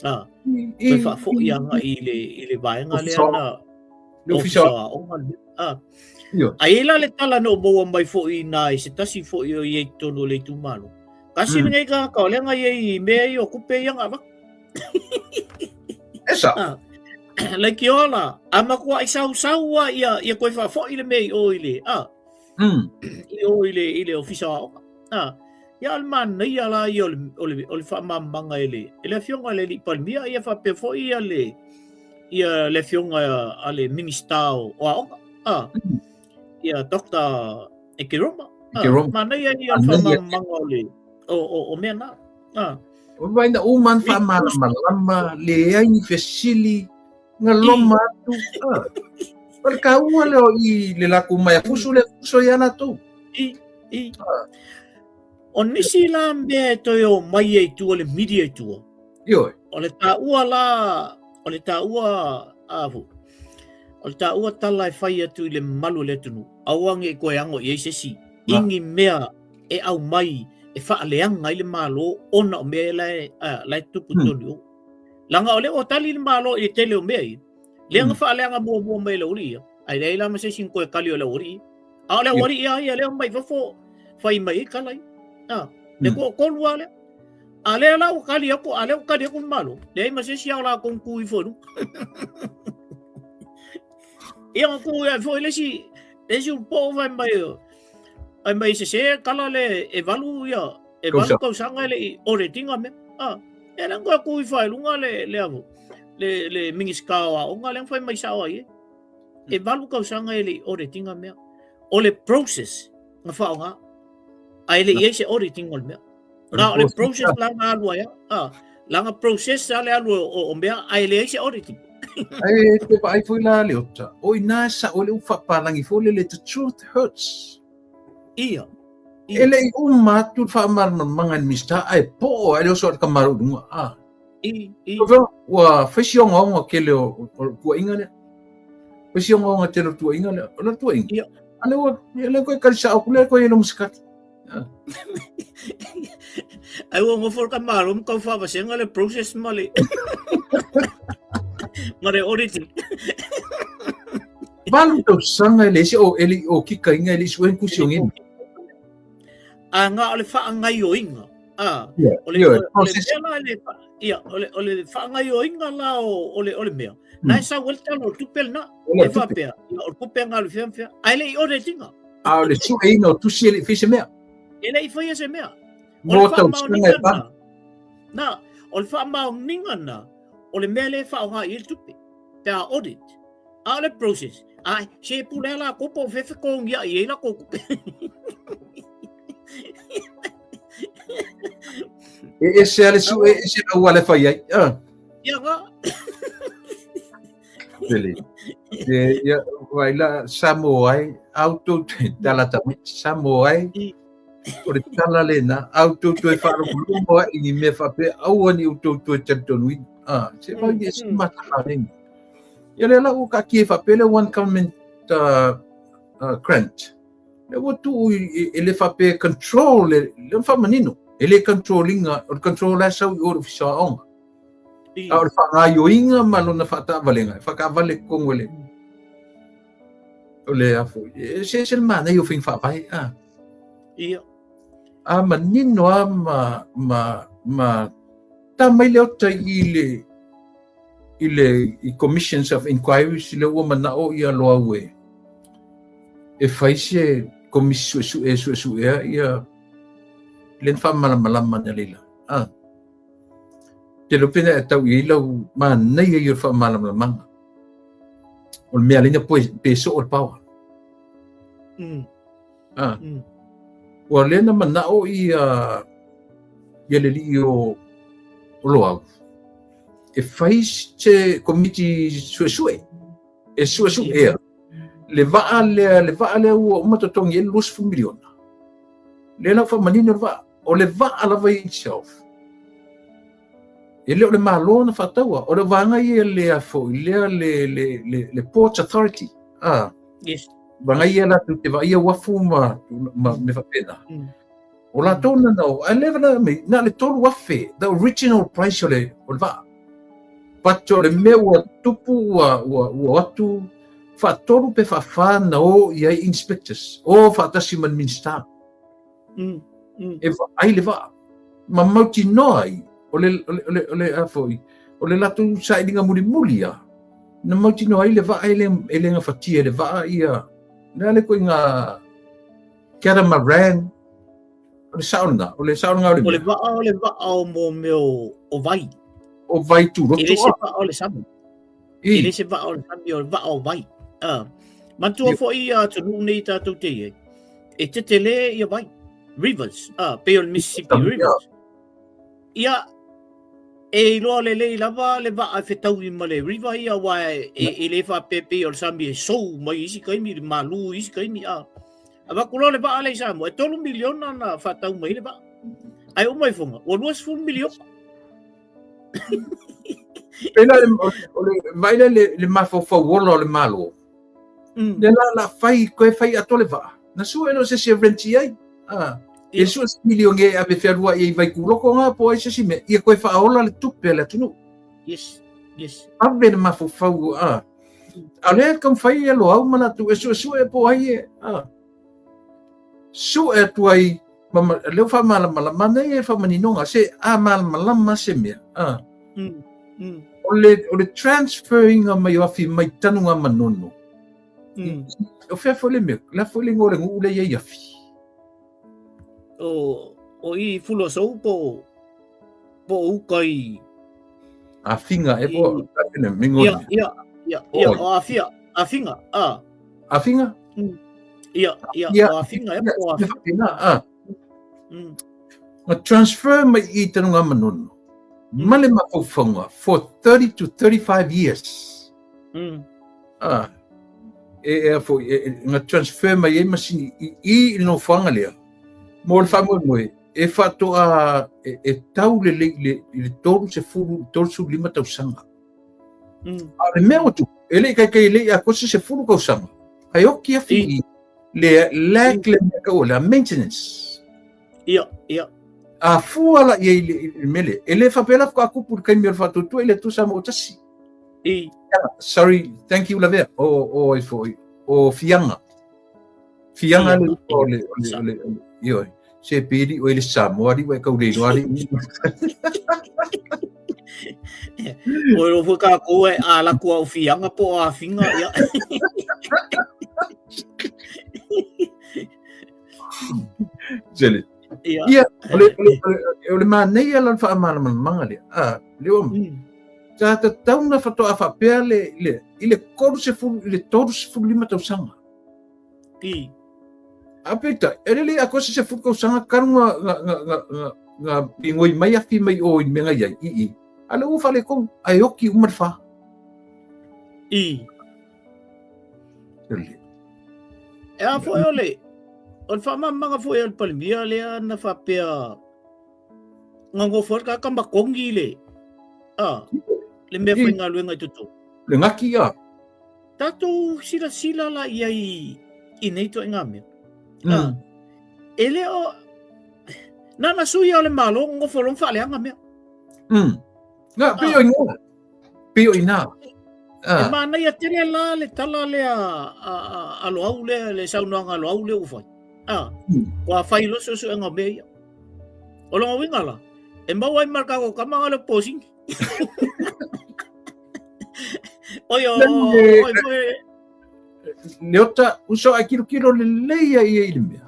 toe faafoi agai i le i le vaega lea na Le ofisa o aoga. Ah. Ae i ai la le tala na ou maua mai foi i ina i se tasi foi o i ai i totonu o le itumalo. Kasi mm. lenei tagata o lea na i ai i mea ia o tupe ia na avatu. E sao. Ah. Leitioa la, a matuaʻi sausau lava ia, ia toe faafoi le mea i o i le, ah. I o i le, i le ofisa o aoga. Ah. Ia o le manaia la ia o le, o le, o le faamalamalamaga e le, e le afioga i le alii Palemia, ia faapea foi ia le, ia le afioga a le Minista o, o aoga. Ah. Ia Dr. Ekeroma. Ah, manaia ia o le faamalamalamaga o le, o, o, o mea na. Ah. O vai na uma na faamalamalama, leai ni fesili, nga loma atu. Ah. O le taua lea o i le latou mai a fusu le fuso ia latou. I, i. Ah. O nisi la mea e toe o mai ai i tua le media i tua. Ioe. O le taua la, o le taua a fu. O le taua tala e fai atu i le mamalu o le atunuu. Aua ne i toe ago i ai se isi. I ni mea e aumai e faaleaga ai le Malo ona o mea la e, la e tupu i totonu i o. Leaga o lea ua tali le Malo i le tele o mea ia. Lea na faaleaga muamua mai e le aualii ia. Ae leai la ma se isi na toe tali o le aualii ia. A o le aualii lava ia lea mai fafo fai mai ai tala ia. A, le toatolu lava lea. A lea la ua tali atu, a lea ua tali atu le Malo. Leai ma se isi a o latou na tu ifo i luga. Ia na tu ai foi le isi, le isi ulupo fai mai, fai mai sese tala le e 8 ia, e 8 tausaga e le i audit ina mea. A, e lea na toe tu ifo ai i luga le, le avo, le, le Minisita o Aoga lea na fai mai sao ai e. E 8 tausaga e le i audit ina mea. O le process na faaaoga, ae le i i ai se auditing o le mea. Na o le process la na alu ai, a, la na process a le alu o, o mea, ae leai se auditing. Ae te vaai foi la le ota, o ina e sao le upu faapalagi foi lele, the truth hurts. Ia. Ia. E le i uma atu le faamalamalamaga e le Minisita, ae poo ae le oso a le tamaluu i luga. A. I, i. Ua fai si ogaoga tele o, o, o le tuuaiga lea. O si ongaonga tele o tuuaiga lea. O le tuuaiga. Ia. A lea ua, ia lea koe kali sao ku lea koe i lo musikati. Ai ua ngofo le ka malo ma kau whaavasenga le process ma le ma le auditing. Valu tausaga e leai se o e le i okikaina e le i sueina tusi o ngina. A nga o le faagaioiga. A o le o le mea la le ia o le o le faagaioiga la o o le o le mea. Na e sau ai le tala o le tupe lena. E faapea, ia o le tupe nga le fea fea. Ae le i audit ina. A o le sueina o tusi e le i faia se mea. E le i faia se mea. O le faamaoniga na. Na, o le faamaoniga na, o le mea lea e faaaoga i ai le tupe. Pe a audit. A o le process, ai, se pule a lakou po o fea fetogiaʻi ai lakou tupe. E ese a le sue, e ese le auala e fai ai. Ah. Ia nga. Pele. E, ia, vai la, Samoa ai, au tou te tala tamaiti, Samoa ai, o le tala lena, au tou toe faalogologo ai i ni mea faapea, aua ne i outou toe talitonuina. Ah, se vai e se matala nei. Ia lea la ua kaatia ai faapea le One Government Grant. Lea ua tuu e le faapea e control le, le faamanino. E le control ina, o le control la e sau i o i le Ofisa o Aoga. A o le faagaoioiga ma lona faataavalega, e faataavale i totonu e le, o le a foi, e ese ese le manaia o faiga faavae. A. Ia. A manino a ma, ma, ma, ta mai le ota i le, i le i commissions of inquiries lea ua manao ia Loau e e fai se komisi suesue e suesuea ia le na faamalamalama na leila. Ah. Te lo pena e tau i ai lau manaia ia o le faamalamalamaga. O le mea lena pe, pe soo le paoa. Ah. Ua lea na manao ia ia le alii o o Loau e fai se komiti suesue e suesuea le vaa lea le vaa lea ua uma totogi ai le 20 miliona. Lea la ua faamanino le vaa. O le vaa lava ia itself. E le o le Malo na faataua, o le vaega ia le a foi lea le le le le Ports Authority. Ah. Yes. Vaega ia latou te vaaia uafu ma ma mea faapena. O latou na na o, ae le na mai, na o le 3,000 the original price o le o le vaa. But o le mea ua tupu ua ua ua o atu faatolu pe faafa na o i ai inspectors, o faatasi ma le Minista. E vaai le vaa. Ma mautinoa ai, o le, o le, o le, o le, a foi, o le latou sailiga mulimuli a, na mautinoa ai le vaa e le, e le gafatia e le vaa ia, le a le ituaiga catamaran, o le sao lena, o le sao lena o le O le vaa o le vaa o mo mea o vai. O vai tuloto. E le se vaa o le sami. E le se vaa o le sami, o le vaa o vai. Manatua foi ia atunuu nei tatou te i ai, e tetele ia vai, rivers, pei o le Mississippi Rivers. Ia, e iloa lelei lava le vaa e fetaui ma le river ia, aua e le faapea pei o le sami e sou mai i isi taimi, le malu i isi taimi. Avatu loa le vaa lea i Samoa, e 3 miliona na faatau mai ai le vaa. Ae uma ifoga, ua 20 miliona. Pena o le vai le le mafaufau ola o le Malo. Le la la fai koe fai atoa le vaa. Na sue lea o se isi e rent i ai. Ah. E sue se milioni e ave fealuai ai i Vaituloko ngā po o ai se isi mea. Ia koe whaaola le tupe a le atunuu. Yes, yes. Ave le mafaufau, ah. A o lea e taumafai e Loau ma latou e suesue po o ai e, ah. Sue atu ai, ma, ma, lea ua faamalamalama nei e faamaninoga, se a malamalama se mea. Ah. O le, o le transfer inga mai o afi mai Tanugamanono. O fea foi le mea, o le a foi le igoa o le nuu lea e i ai afi? O, o i Fuluasou po, po o uka i... Afinga, e po, mingo. Ia, ia, ia, ia, o Afia, Afinga, a. Afinga? Ia, ia, ia, o Afinga, e po o Afinga. A. Na transfer mai i Tanugamanono, ma le mafaufauga for 30 to 35 years. A, e, e, foi, e, e, na transfer mai ai masini i, i le nofoaga lea, mo le faamoemoe, e faatoa e, e tau lelei i le, i le 30, 35 tausaga. A o le mea ua tupu, E le i taitai e le i atoa se 10 tausaga, ae oki afi i le lag le mea tau o le maintenance. Ia, ia. A fua la i ai i le mea lea, e le faapea la faatoa tupu i le taimi o le faatuatua i le Atua Samoa tasi. I. Sorry, thank you Lavea. O, o ai foi, o Fiaga. Fiaga le o le, o le, o le, ioe. Se pili o le Samoa li ua kau le iloa li. O lo foi ka ko e a la kua o fianga po a finga ia. Sele. Ia, ia o le, o le, o le manaia la le faamalamalamaga lea. Ah, le o. Sa tatau na faatoa faapea le, le, i le 30, i le 35 tausaga. I. A peitai, e lelei atoa se 10 tausaga talu na, na, na, na, na, na migoi mai afi mai o i le mea na i ai, i i. A lea ua faaletonu, ae oti uma le fa. I. E a foi o le, o le faamamaga foi a le Palemia lea na faapea na nofo ai le tagata ma kogi le, a, le mea faigaluega i totonu. Le gaki a. Tatou silasila la i ai i nei ituaiga mea. A, e le o, na na sui o le Malo nofo loa ma faaleaga mea. Na, pei o ina. Pei o ina. E manaia tele la le tala lea a Loau lea, le saunoaga a Loau lea ua fai. A, ua fai loa suesuega o mea ia. O lona uiga la, e maua ai ma le tatou tama na le posini. Oi, oi, oi, oi. Leota, uso ai kilokilo lelei ai ia i le mea.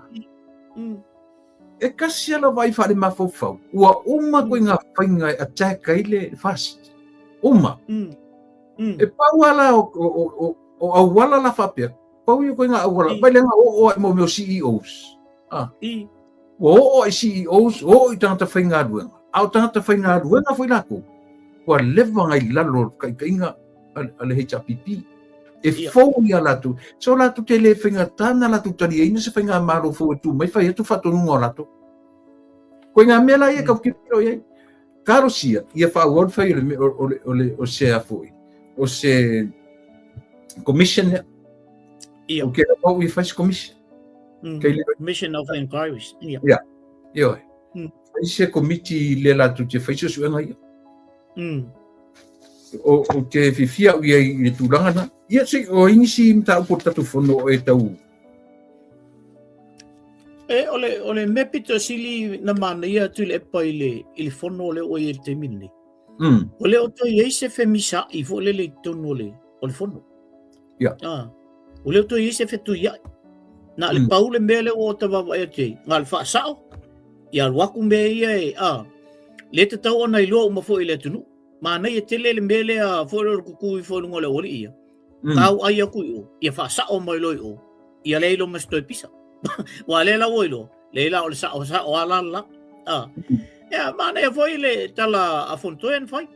E kasi ala vai whare mafaufau. Ua uma koe ngā whainga e attack ai le FAST. Uma. E pau ala o, o, o, o, o auala la whapea. Pau ia koe ngā auala. Vai le ngā o o ai mō meo CEOs. Ah. Ua oo ai CEOs, oo i tangata whaingaluega. A o tangata whaingaluega foi lākou, ua leva ngai lalo o kaikaiga a le HRPP. E fou ia lātou. So lātou te le whaingatā na lātou taliaina se whaingamāro fou e tū mai, whai atu whaatonuga o lātou. Koe ngā mea la ia kau kiro i ai. Karosia, ia whaauau le whai o le, o, o, o, le, o se a foi, o se commission ea. Ia. O ke rau i whai se commission. Kei le... Commission of Inquiries. Ia. Ia. Ia. Whai se komiti le lātou te whai suesuega ia. O, o te whiwhia au ia i le tūranga na. Ia, se, o ingisi mataupu o le tatou fono o e tau. E, o le, o le mea pito sili na manaia atu i le epa i le, i le fono o le ua i le taimi lenei. O le o toe i ai se femisa'i foi lele i totonu o le, o le fono. Ia. Ah. O le o toe i ai se fetuia'i. Na le pau le mea lea ua ota vaavaai atu ai, na le faasao, ia alu atu mea ia e, a, le tatau ona iloa uma foi i le atunuu. Manaia tele le mea lea foi lea o le kuku ifo i luga o le aualii ia. Tau ai atu i o, ia faasao mai loa i o, ia leai loa ma se toe pisa. Ua lea la ua iloa, leai la o le sao sao a la la. A. Ia, manaia foi le tala a Fontoia na fai.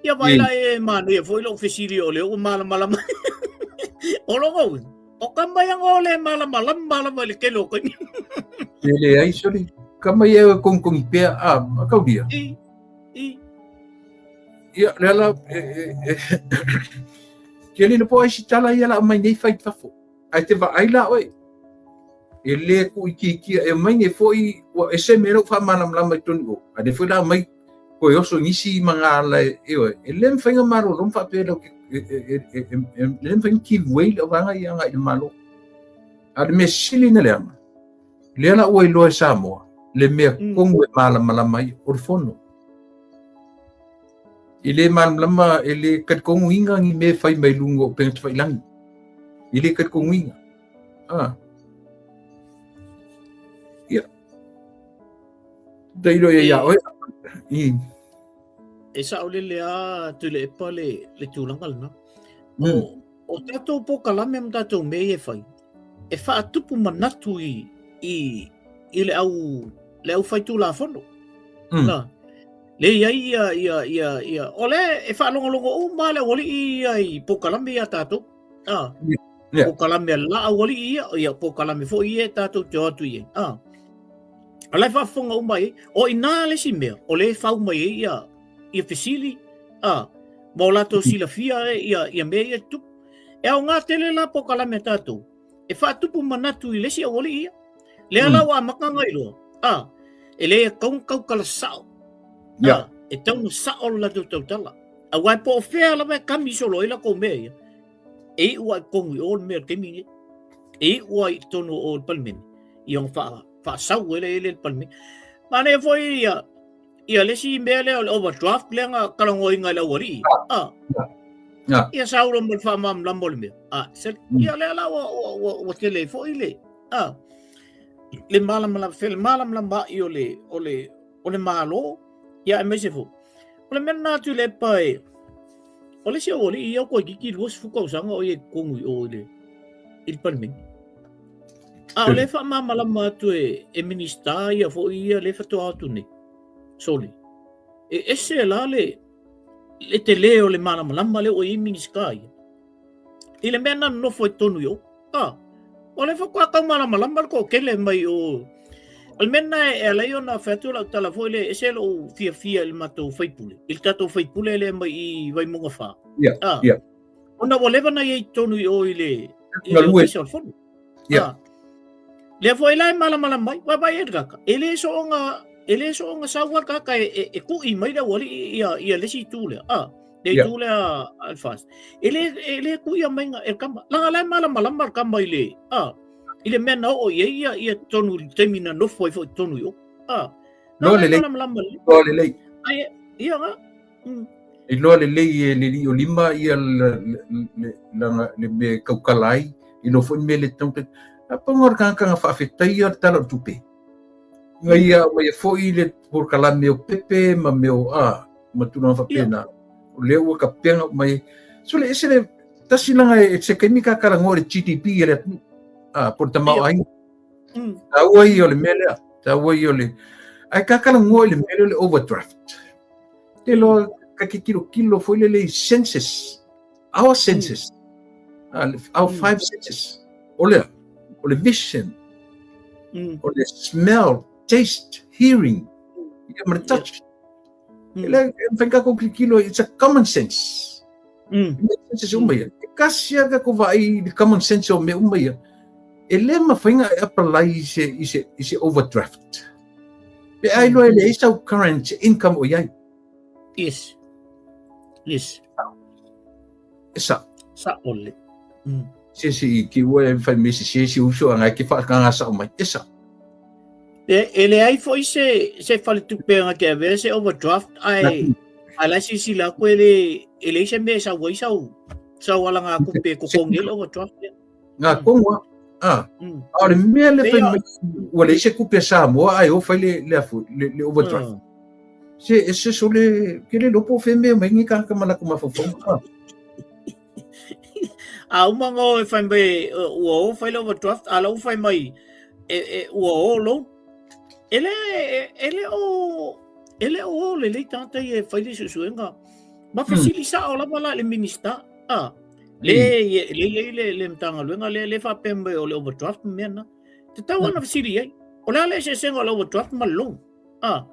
Ia vaai la e manaia foi lou fesili o lea ua malamalama. O lona uiga, o ka mai anga o le malamalama lava i le tele o taimi. E leai, sorry. Ka mai e kongikongi pea, a, a kaulia. I, i. Ia, le ala, e, e, e, ke lilo po ai si tala ia la mai nei fai fafo. Ai te vaai la oe. E le ku i ki kia e mai nei foi ua ese me lau whaamalamalama i tonu o. A le foi la mai koe oso nisi ma ngā ala e, e oe. E le mwhainga maro lo mwhaapea lau ke, e, e, e, e, e, e, le mwhainga ki wei le wanga i anga i le malo. A le mea sili na le anga. Lea la ua iloa e Samoa, le mea kongu e malamalama ai o le fono. E le malamalama, e le kalikoguina ni mea e fai mai luga o upega tafailangi. E le kalikoguina. Ah. Ia. Tailo ia ia oe. I. E saolele lava Tuilaepa le, le tulaga lena. O tatou polokalame ma tatou mea ia e fai, e faatupu manatu i, i, i le au, le au faitulafono. Na, le i ai ia, ia, ia, ia, o le e faalogologo uma le aualii ia i polokalame ia a tatou. Ah, Yeah. Polokalame a le la aualii ia, ia polokalame foi ia e tatou te o atu i ai. Ah. O la e faafofoga uma i ai. O i nā le isi mea, o le e fau mai ai ia, ia fesili, ah, Ma o latou silafia e ia, ia mea ia tupu. E aogā tele la polokalame a tatou, e faatupu manatu i le isi aualii ia. Lea la ua amata ona iloa, a, e le tatau ona tautala sao. A, e tatau ona sao le latou tautala. Aua e po o fea lava e kami solo ai latou mea ia, e iu lava i totonu i o le mea o le taimi lenei. E iu lava i totonu o le Palemene, ia ona faasau ai lea i le Palemene. Manaia foi ia, ia le isi mea lea o le overdraft lea na talanoaina e le aualii. Ah. Ia sau loa ma le faamalamalama o le mea. Ah, se, ia lea la ua, ua, ua, ua tele foi le, ah, le malamalama, le malamalama i o le, o le, o le Malo, ia aemaise foi. O le mea lena Tuilaepa e, o le isi aualii ia toeitiiti 20 tausaga o ia i totonu i o i le, i le Palemene. A o lea e faamalamalama atu e, e Minista ia foi ia lea faatoa atu nei. Soli. E ese la le, le tele o le malamalama lea ua i ai Minista ia. I le mea na nonofo i totonu i o. A, o lea faatoa tau malamalama le toatele mai o... O le mea lena e ala ai ona fai atu lau tala foi lea, e ese lou fiafia i le matou faipule, i le tatou faipule lea mai i Vaimauga 4. Yeah, A, yeah. Ona ua leva na i ai i totonu i o i le, i le Ofisa o le Fono. Yeah. A, lea foi la e malamalama mai, vaavaai e le kaka, e le soonga, e le soonga sau a le kaka e, e, e ku'i mai le aualii ia, ia le isi itu lea. A, le itu lea a le FAST. E le, e le ku'ia mai e le kama. Leaga la e malamalama le kama i le, a, i le mea na oo i ai ia, ia totonu i le taimi na nofo ai foi i totonu i o. A, Loa lelei. malamalama lelei. Loa lelei. Ai, ia nga. Iloa lelei e le alii o lima ia le, le, le, le mea e taukala ai, iloa foi le mea le tatau. A pau o le tagata na faafetaia le Tala o le Tupe. Nga ia aumaia foi le polokalame o pepe ma mea o a, ma tulaga faapena. O lea ua tapena uma mai. So le ese le tasi langa e se kaimi ka talanoa i le GDP a le atunuu. A, po o le tamaoaiga. Taua ia o le mea lea. Taua ia o le... Ae ka talanoa i le mea lea o le overdraft. Te loa ka te tilotilo foi lele i senses. Our senses. Our five senses. O lea, o le vision, o le smell, taste, hearing, ia ma le touch. E le, e mawhai kako kilokilo, it's a common sense. Senses uma ia. E kasi a kako vaai i le common sense o mea uma ia. E le mafai ona e apply i se, i se, i se overdraft. Pe a iloa e leai sau current income o i ai. Yes. Yes. E sa. Sa ole. Se se i ki ua e whai me se se se uso a ngai ke whaakanga sa o mai. E sa. E, e leai foi se, se faletupe anga te avea se overdraft ae ae la silasila atu e le e leai se mea e sau ai sau sau alagatupe e totogi ai le overdraft lea. Ngā konga, a, a o le mea le fai mai, ua leai se tupe a Samoa ae o fai le, le, afu, le, le overdraft. Se, e se so le, ke le lopo fe mea mai ngi kāka ma lakou mafaufauga. A uma ngo e fai mai ua o fai le overdraft, a la ua fai mai e, e, ua o loan. E le, e, e le o, e le o o lelei tagata ia e fai le suesuega. Ma fesili sao lava la i le Minista, a, le, le i ai le, le Matagaluega lea, le faapea mai o le overdraft ma mea na. Tatau ona fesili i ai. O le a le eseesega o le overdraft ma le loan? A,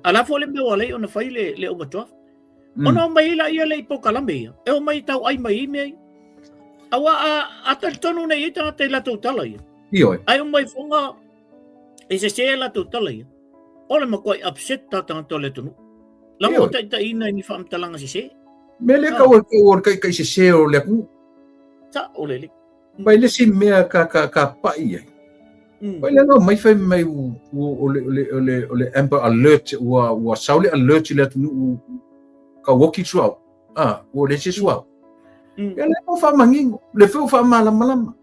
a la foi le mea ua ala ai ona fai le, le overdraft. Ona omai ai laia lea i polokalame ia, e omai e tauai mai ai mea ia. Aua a, a talitonu nei ai tagata i latou tala ia. Ioe. Ai omai foga e sese e latou tala ia. O le matuai upset ta tagata o le atunuu. Lava ua taitaiina i ni faamatalaga sese. Mea lea kau e kau o le taitai sese o le atunuu. Sa o lelei. Mai le isi mea ka, ka, ka pa'i ai. Mai le no mai fai mai u, u, o le, o le, o le, o le Amber Alert ua, ua sau le alert i le atunuu ka uoki suauu. Ah, ua leai se suauu. Ia le ua faamanino, le foi ua faamalamalama.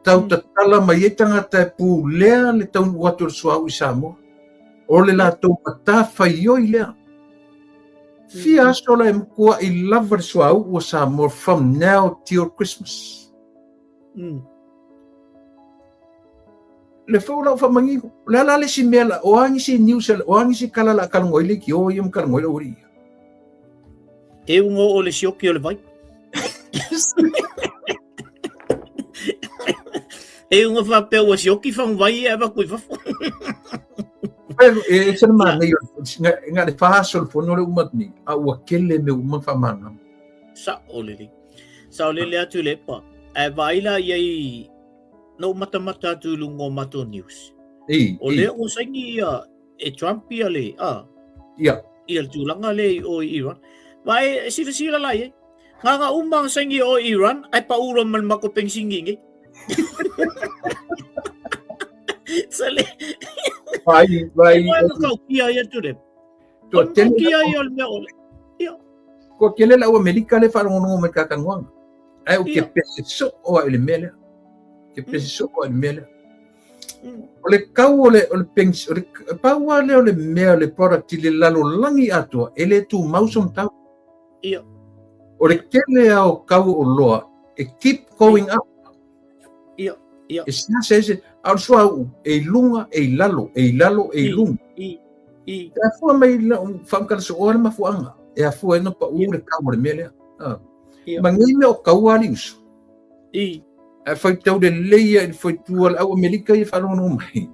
Tau tatala mai ai tagata e pulea le taunuu atu o le suauu i Samoa. O le latou matafaioi lea. Fia aso la e matua'i lava le suauu o Samoa from now till Christmas. Le foi o lau faamanino. O le a la le isi mea la, o a nisi news, o a nisi tala la talanoa ai leitio ia ma talanoa ai le aualii ia. E uga o le sioki o le vai. E uga faapea ua sioki faguvai ia e avatu i fafo. E ese le manaia, na le fa aso o le fono le uma atu nei, a ua tele mea uma na faamalamalama. Sa'o lelei. Saolele atu le pa. Ae vaai la i ai na ou matamata atu i luga o matou news. I, O lea ua saini ia e Trump ia le a. Ia. Ia le tulaga lea i o i Iran. Vaai e silasila la i ai. Ngā uma nga saini o Iran ai pa uro ma le matou penisini nei. Sale. Vai, vai. Vai no kia ia tu le. Tua tele. Kia ia le mea ole. Ia. Kua tele lau Amerika le faalogologo mai kakanoaga. Ai o ke pese so o ai le mea lea. Ke pese so o ai le mea lea. O le kau o le o le pens o le pau lava lea o le mea o le product i le lalolagi atoa e le tumau sona tau. Ia. O le tele lava o kau o oloa e keep going up. Ia. Ia. E seasea ese, a o le suauu e i luga, e i lalo, e i lalo, e i luga. I. I. E afua mai lau faamatala sooa le mafuaaga. E afua ai ona paū le kau o le mea lea. Ia. Ma nei mea o kaua alii uso. I. Ae faitau lelei ia i le foitua o le au Amerika ia faalogologo mai.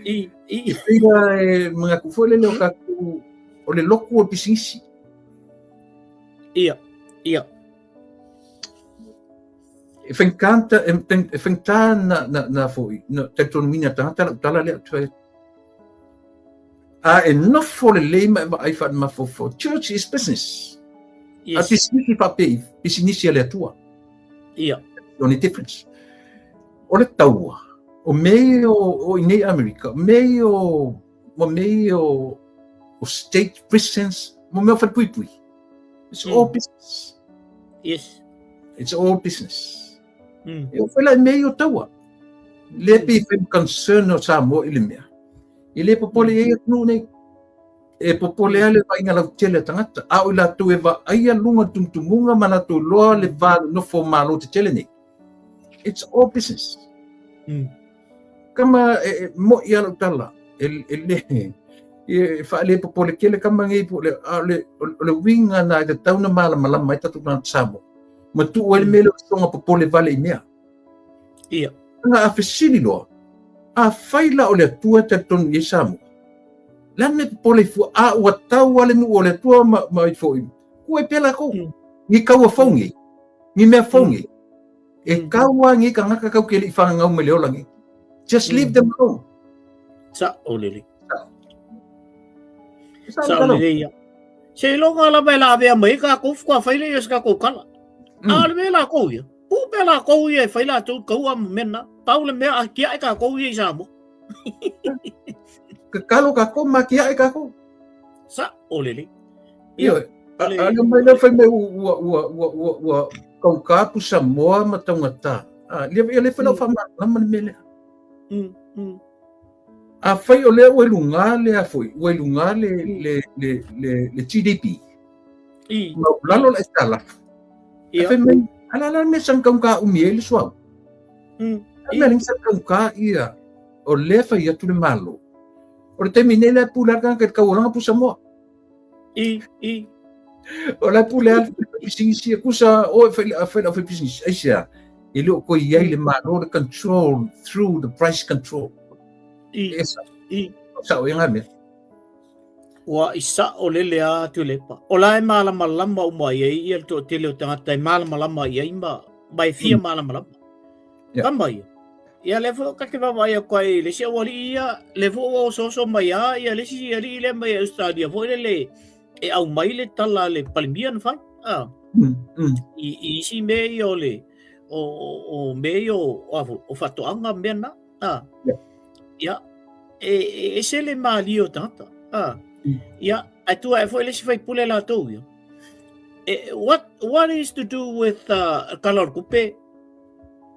I. I. E pei la e manatu foi lele o tatou o le lotu o le pisinisi. Ia. Ia. E faigata, e faigata na, na, na foi, na talitonuina e tagata lau tala lea ou te fai atu. A e nofo lelei ma e vaai faale-mafaufau, church is business. Yes. A pisinisi faapea i, pisinisi a le Atua. Ia. The only difference. O le taua, o mea ia o, o i nei Amerika, o mea ia o, o mea ia o, o state prisons, mo mea o falepuipui. It's all business. Yes. It's all business. E o whela i mea i o taua. Le pe whai concern o Samoa i le mea. E le popole i ai atunuu nei. E popole a le vaaiga lautele a tagata. A o i latou e vaaia luga tumutumuga ma latou iloa le va nofo malo tetele nei. It's all business. Kama e, e mo'i a lau tala. E, e le, e faale popole tele kama nei po le, a o le, o le uiga na e tatau ona malamalama ai tatou tagata Samoa. Ma tuu ai le mea lea o le soga popole vale i mea. Ia. Nga a fesili loa, afai la o le Atua e talitonu i ai Samoa, le a le mea e popole ai fua, a ua tau lava le nuu o le Atua ma, ma ai foi, kua ai pea lakou, ni kaua fou nei, ni mea fou nei. E kau lava nei tagata kau ke le i fagagau mai le ola nei. Just leave them alone. Sa'o lelei. Sa'o Sa'o lelei ia. Seiloga lava e lavea mai ai kākou faatoa fai lea i o se kākou kala. A o le mea lākou ia, pū pea lākou ia e fai lātou kaua ma mea na. Pau le mea a tiaʻe kākou ia i Samoa. Tatalo kākou ma tiaʻe kākou. Sa'o lelei. Ia, a a mai lea fai mai ua ua ua ua ua kaukā pusamoa ma taugata. A lia ia le fai lau faamalamalama le mea lea. Afai o lea ua i luga le a foi, ua i luga le le le le le GDP. I. Ma ua lalo le aitalafu. Ia. Fai mai, ala la mea san kaukā umi ai le suauu. A mea sa kaukā ia o lea fai atu le Malo. O le taimi nei la e pule lava le tagata i le taualaga pusamoa. I, i. O la e pule lava le pisinisi e kusa o e fai fai lau fai pisinisi. Aisea, e le o koe i ai le Malo le control through the price control. I, E sa, i. sa'o ia ngā mea. Ua i sa'o lele a Tuilaepa. O la e malamalama uma i ai ia le toatele o tagata e malamalama i ai ma, ma e fia malamalama. Yeah. Kama ia. Ia lea foi ka te vaavaai atu ai i le isi aualii ia, lea foi ua osooso mai a ia le isi alii lea mai Australia foi lele e aumai le tala a le Palemia na fai. Ah. I, i isi mea ia o le o, o, o mea ia o, o, a foi, o faatoaga mea na. Ah. Yeah. Ia, e, e ese le mālie o tagata. Ah. Ia, ae tua e foi le isi faipule latou ia. E, what, what is to do with uh, tala o le tupe?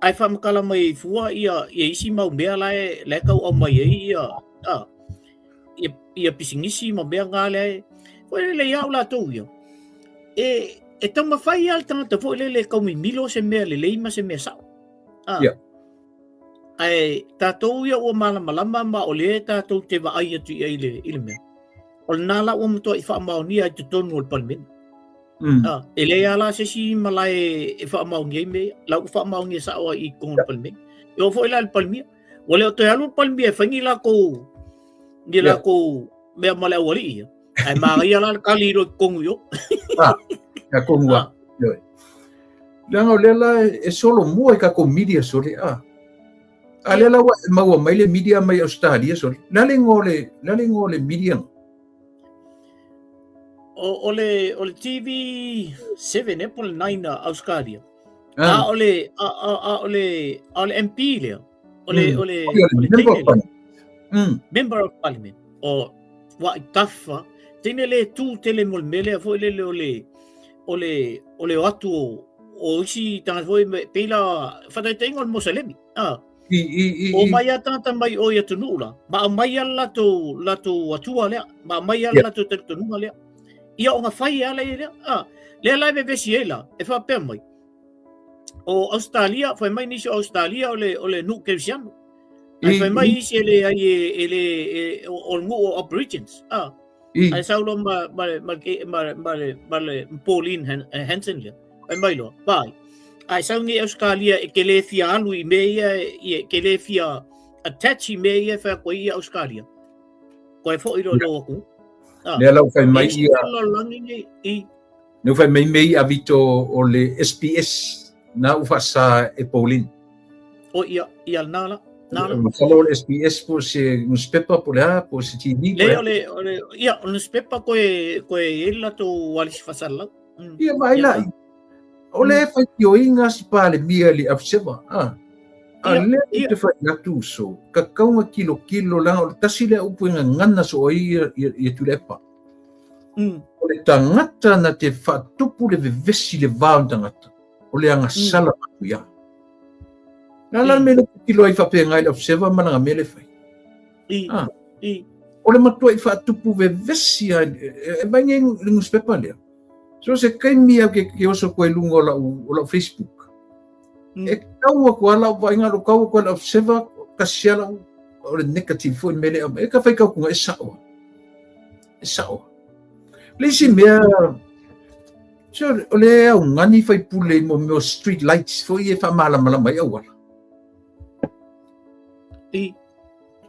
Ae faamatala mai ai fua ia, ia isi mau mea la e, la e tau aumai ai ia, ah, ia, ia pisinisi ma mea ngā lea e, foi lele iā au latou ia. E, e taumafai lava le tagata foi lele e taumimilo se mea lelei ma se mea sao. Ah. Yeah. Ae tatou ia ua malamalama ma o lea tatou te vaai atu i ai le, i le mea. O lena la ua matuai faamaonia i totonu o le Palemene. Ah, e leai lava la se isi malae e faamaonia ai mea ia. La ua faamaonia sao ai i totonu o le Palemene. E oo foi la i le Palemia. Ua le o toe alu le Palemia e fai ni latou, ni latou mea ma le aualii ia. Ae manaia la le kali i roa i totonu i o. Ah, ia tonu lava. Ioe. Leaga o lea la e solomua i tatou media sole a. A lea la ua e maua mai le media mai Australia sole. Le a le igoa o le, le a le igoa o le media? O, o le, o le TV 7 e po le 9 a Australia. Ah. A o le, a, a, a o le, a o le MP lea. O le, mm. o le, o le member of parliament. Mm. Member of parliament. O wa i tafa. Teine le tū tele mo le mele foi lele o le, o le, o le o atu o, o isi tangata foi me, peila whataiteinga o le Mosalemi. Ah. I, i, i, o mai a tangata mai o i atunuu la. Ma au mai a latou, latou atua lea. Ma au mai a yeah. latou talitonuga lea. Ia o nga whai e ala i lea. Ah. Lea la e vevesi e la, e whapea mai. O Australia, whai mai nisi o Australia o le, o le nuu kerisiano. Ai whai mai isi e le ai e, e le, e, o, o le nuu o Aborigines. Ah. Ai saulo ma, ma, ma, ma, ma, ma, ma le Pauline Hanson lea. Ai mai loa, vai. Ai sau ni Australia e ke le fia alu i me ia, i ke le fia attach i me ia whea koe i Australia. Koe fo i lo lo aku. Ah. Lea lau fai mai ia. I. Lea fai mai mei a vito o le SPS na u faasa e Pauline. O ia, ia nā la. Nā la. Masalo o le SPS po se newspaper po le a, po se TV. Le, o le, o le, ia, o le newspaper koe, koe e la tō alisi fasala. Mm. Ia vai la. O le mm. fai tioinga si pale mia li afseva. Ah. A le te fai atu so. Ka kaunga kilo kilo langa o le tasi le upu inga ngana so o ia ia tulepa. Mm. O le tagata na te faatupu le vevesi le va o le tagata, o le agasala mm. atu ia. La la me le tilo ai faapega i le observer ma langa mea le fai. I, ah. I. O le matua i faatupu vevesi a e vai nge le newspaper lea. So se kaimi au ke ke oso koe lunga o lau, o lau Facebook. Mm. E kaua koa lau vainga lo kaua koa lau observer kasia lau o le negative foi mele e ka fai kaukunga e sao. E sao. Le isi mea, so, o le au ngani fai pule mo meo street lights foi e whaamalamalama i auala. I.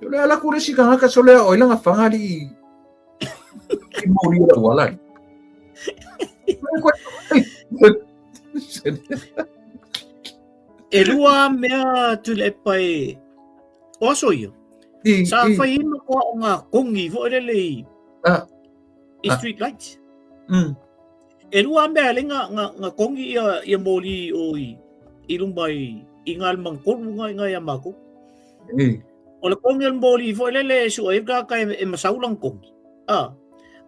O le ala kure si kangaka so lea oi langa whangali i i mori o auala. E lua mea tulepa e o aso ia. I, Sa i. whai ina koa o ngā kongi fo ele le i, ah. i ah. street lights. Mm. E lua mea le ngā, ngā, ngā kongi ia, ia mōli o i, i lumba i, i ngā mangkolu ngā i ngā ia mako. I. O le kongi o le mōli fo ele le sua e ka e, e masaulang kongi. Ah.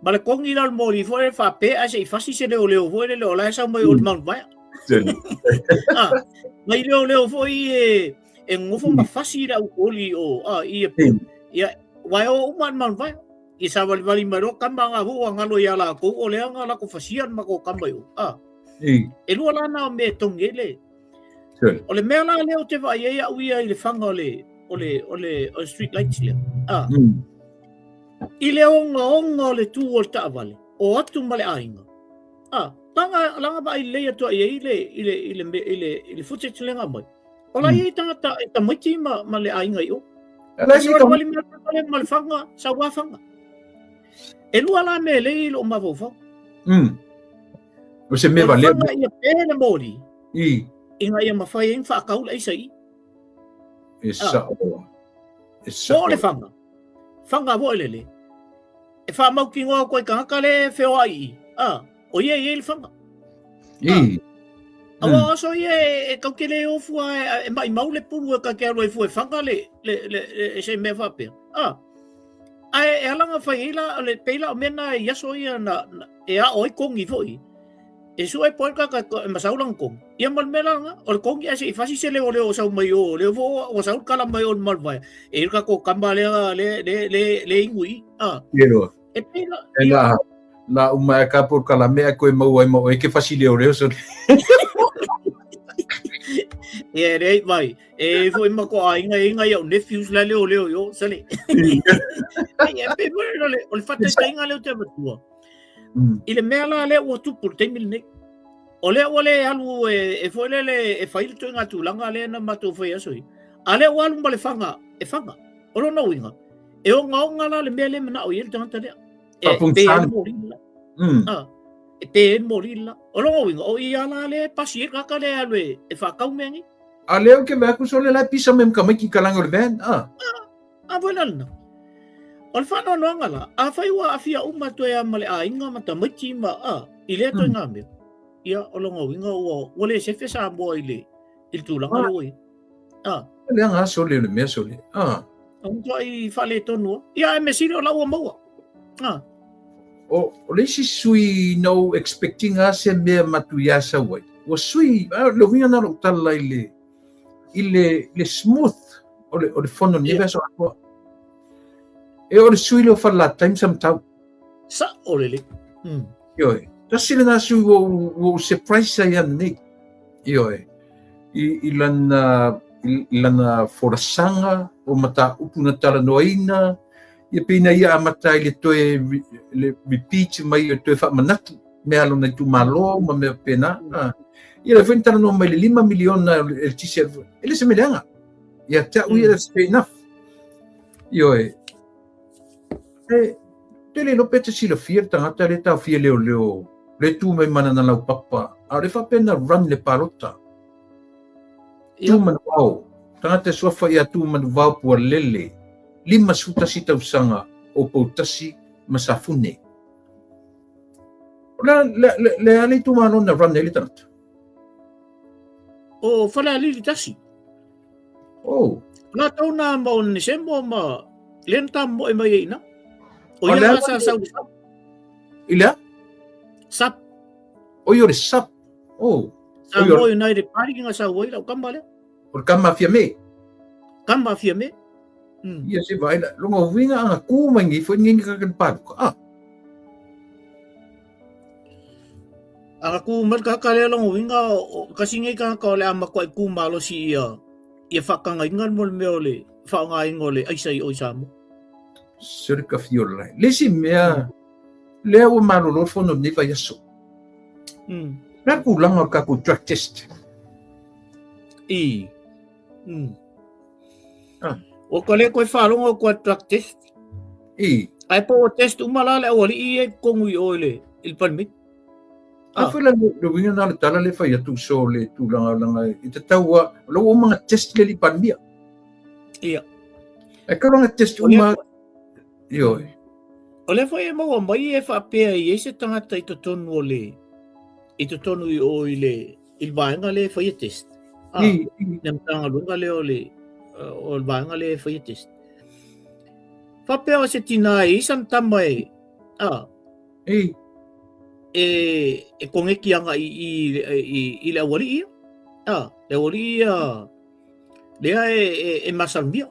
Ma le kongi la le mōli fo ele whapea a se i fasi se leo leo fo ele le o la e sau mai o le Mount Vaea. Ah. Mai leo leo fo i e, e ngofo ma fasi le au oli o a i e ia wai o uma le Mount Vaea. I sa wali wali mai ro kama ngā hua ngalo ia la kou o lea ngā lako fasia ma ko kama i o. Ah. I. E lua la nā o me tongi e le. Sure. O le mea la lea o te vai e au ia i le whanga o le, o le, o le, o le street lights lea. Ah. Mm. I le onga onga o le tū o le taavale, o atu ma le aiga. Ah, langa, langa vai lei atu ai i le, i le, i le, i le, i le footage lenga mai. O la i tangata e tamaiti ma, ma le aiga i o. Ala si ka wali ma le ma le whanga, sa wa whanga. E lua la me lei lo mafaufau. Mm. O se me O le vale. whanga ia pē le moli, I. inga ia mawhai e whaakaula isa i. E sa o. E sa. Po le whanga. Whanga wo elele. E whamau ki ngoa koe kangaka le wheoa i. Ah, o ia i e le whanga. I. Awa aso ia e, e kaukele e ofua e, e mai mau le pulu e ka ke alo e fua e whanga le, le, le, le, e se mea whapea. Ah. A e, e alanga whai eila, o le peila o mena e iaso ia na, na e a oi kongi foi. E sua e poe kaka e masaulang kongi. Ia mal mela o le kongi ase i fasi se leo leo sau mai o leo fo o sau kala mai o le malvaea. E ka ko kamba le le le le le ingu i. Ah. Ero. E peila. E la la uma e ka por kala mea koe mau ai mau e ke fasi leo leo so. Ia rei mai. E foi ma ko ainga inga ia nephews la leo leo yo sale. Ai e pe mo le o le fataitaiga leo te matua. Mm. I le mea la lea ua tupu le taimi lenei. O lea ua le alu e, e foi lele e fai le toenga tulaga lea na matou fai aso i. A lea ua alu ma le whanga, e whanga. O lona uiga. E ongaonga la le mea le manao i e le tagata lea. E, Faapugisani. pe ai mō ringa. Mm. Ah. e te e moli la. O longa uiga, o i ala le pasi e kaka le alu e whakau mea ngi. A leo ke mea ku sole la pisa mem ka maiki ka langa o le van. Ah. A voi la lena. O le whanoanoanga la, a whai ua awhia uma toe a ma le āinga ma tamaiti ma a, i lea toe ngā mea. Ia, o longa uiga ua le sefe Samoa i le tulaga le ua i. Ah. Le anga sole le mea sole. Ah. O matua i whale tonu. Ia, e me siri o lau maua. Ah. O le isi sui no expecting a se mea matu ia sau ai. Ua sui, le uiga na lou tala i le smooth o le fono ni yeah. so atoa. E o le sui le o whalatai ma samtau. Sa o lele. Ioe. Tasi lena sui ua surprise ai ana nei. Ioe. I lana folasaga o mataupu na talanoaina ia pei na ia amata i le toe le repeat mai o toe faamanatu mea lona itumalo ma mea pena. Ia le foi na talanoa mai le 5 miliona e le tisi e le se meleaga ia te au ia, that's fair enough. Ioe, e tele lo pe te silafia le tagata le taofia leoleo le tu mai mana na lau papa a o le faapena run le palota. Tumanuvao, tagata suafa ia Tumanuvao Pualele, 51 tausaga o Poutasi ma Safune. O le a le itumalo na run ai le tagata? O Falealili 1. Oh. La tau na ma o Nisemo ma le na mo e mai ina. O ia la sa sau sap. I lea? Sap. O ia o le sap. Oh. Samoa United Party ki nga sau ai lau kama lea. O le kama fia me. Kama fia me. Ia se vai la longa uiga anga ku mai ngi foi ngi ka kan palu. Ah. Anga ku mai ka ka le longa uiga kasi ngi ka ka o le ama ko ku malo si ia ia whakanga inga mo le mea o le whaonga inga o le aisa i oi Samoa. Sere ka fiola. Le si mea lea ua malolo fono nei vai aso. Na tulaga o le tatou drug test. I. Ah. O ka le koe whārongo o koe drug test. I. Ai po o test uma la le awali i e kongu i o i le palmi. A foi la le winga na le tala le fai atu so le tulaga langa i te taua lo o mga test le li palmia. Ia. E ka longa test uma ioe. O le foi e maua mai e whaapea i e se tangata i totonu o le i totonu i o i le vaega le e whai e test. Ah, I, le matagaluega lea o le vaega lea e whai e test. Whapea o se tina e isa na tama e e kongeki anga i le awali ia. Ah, le awali ia lea e masalmia.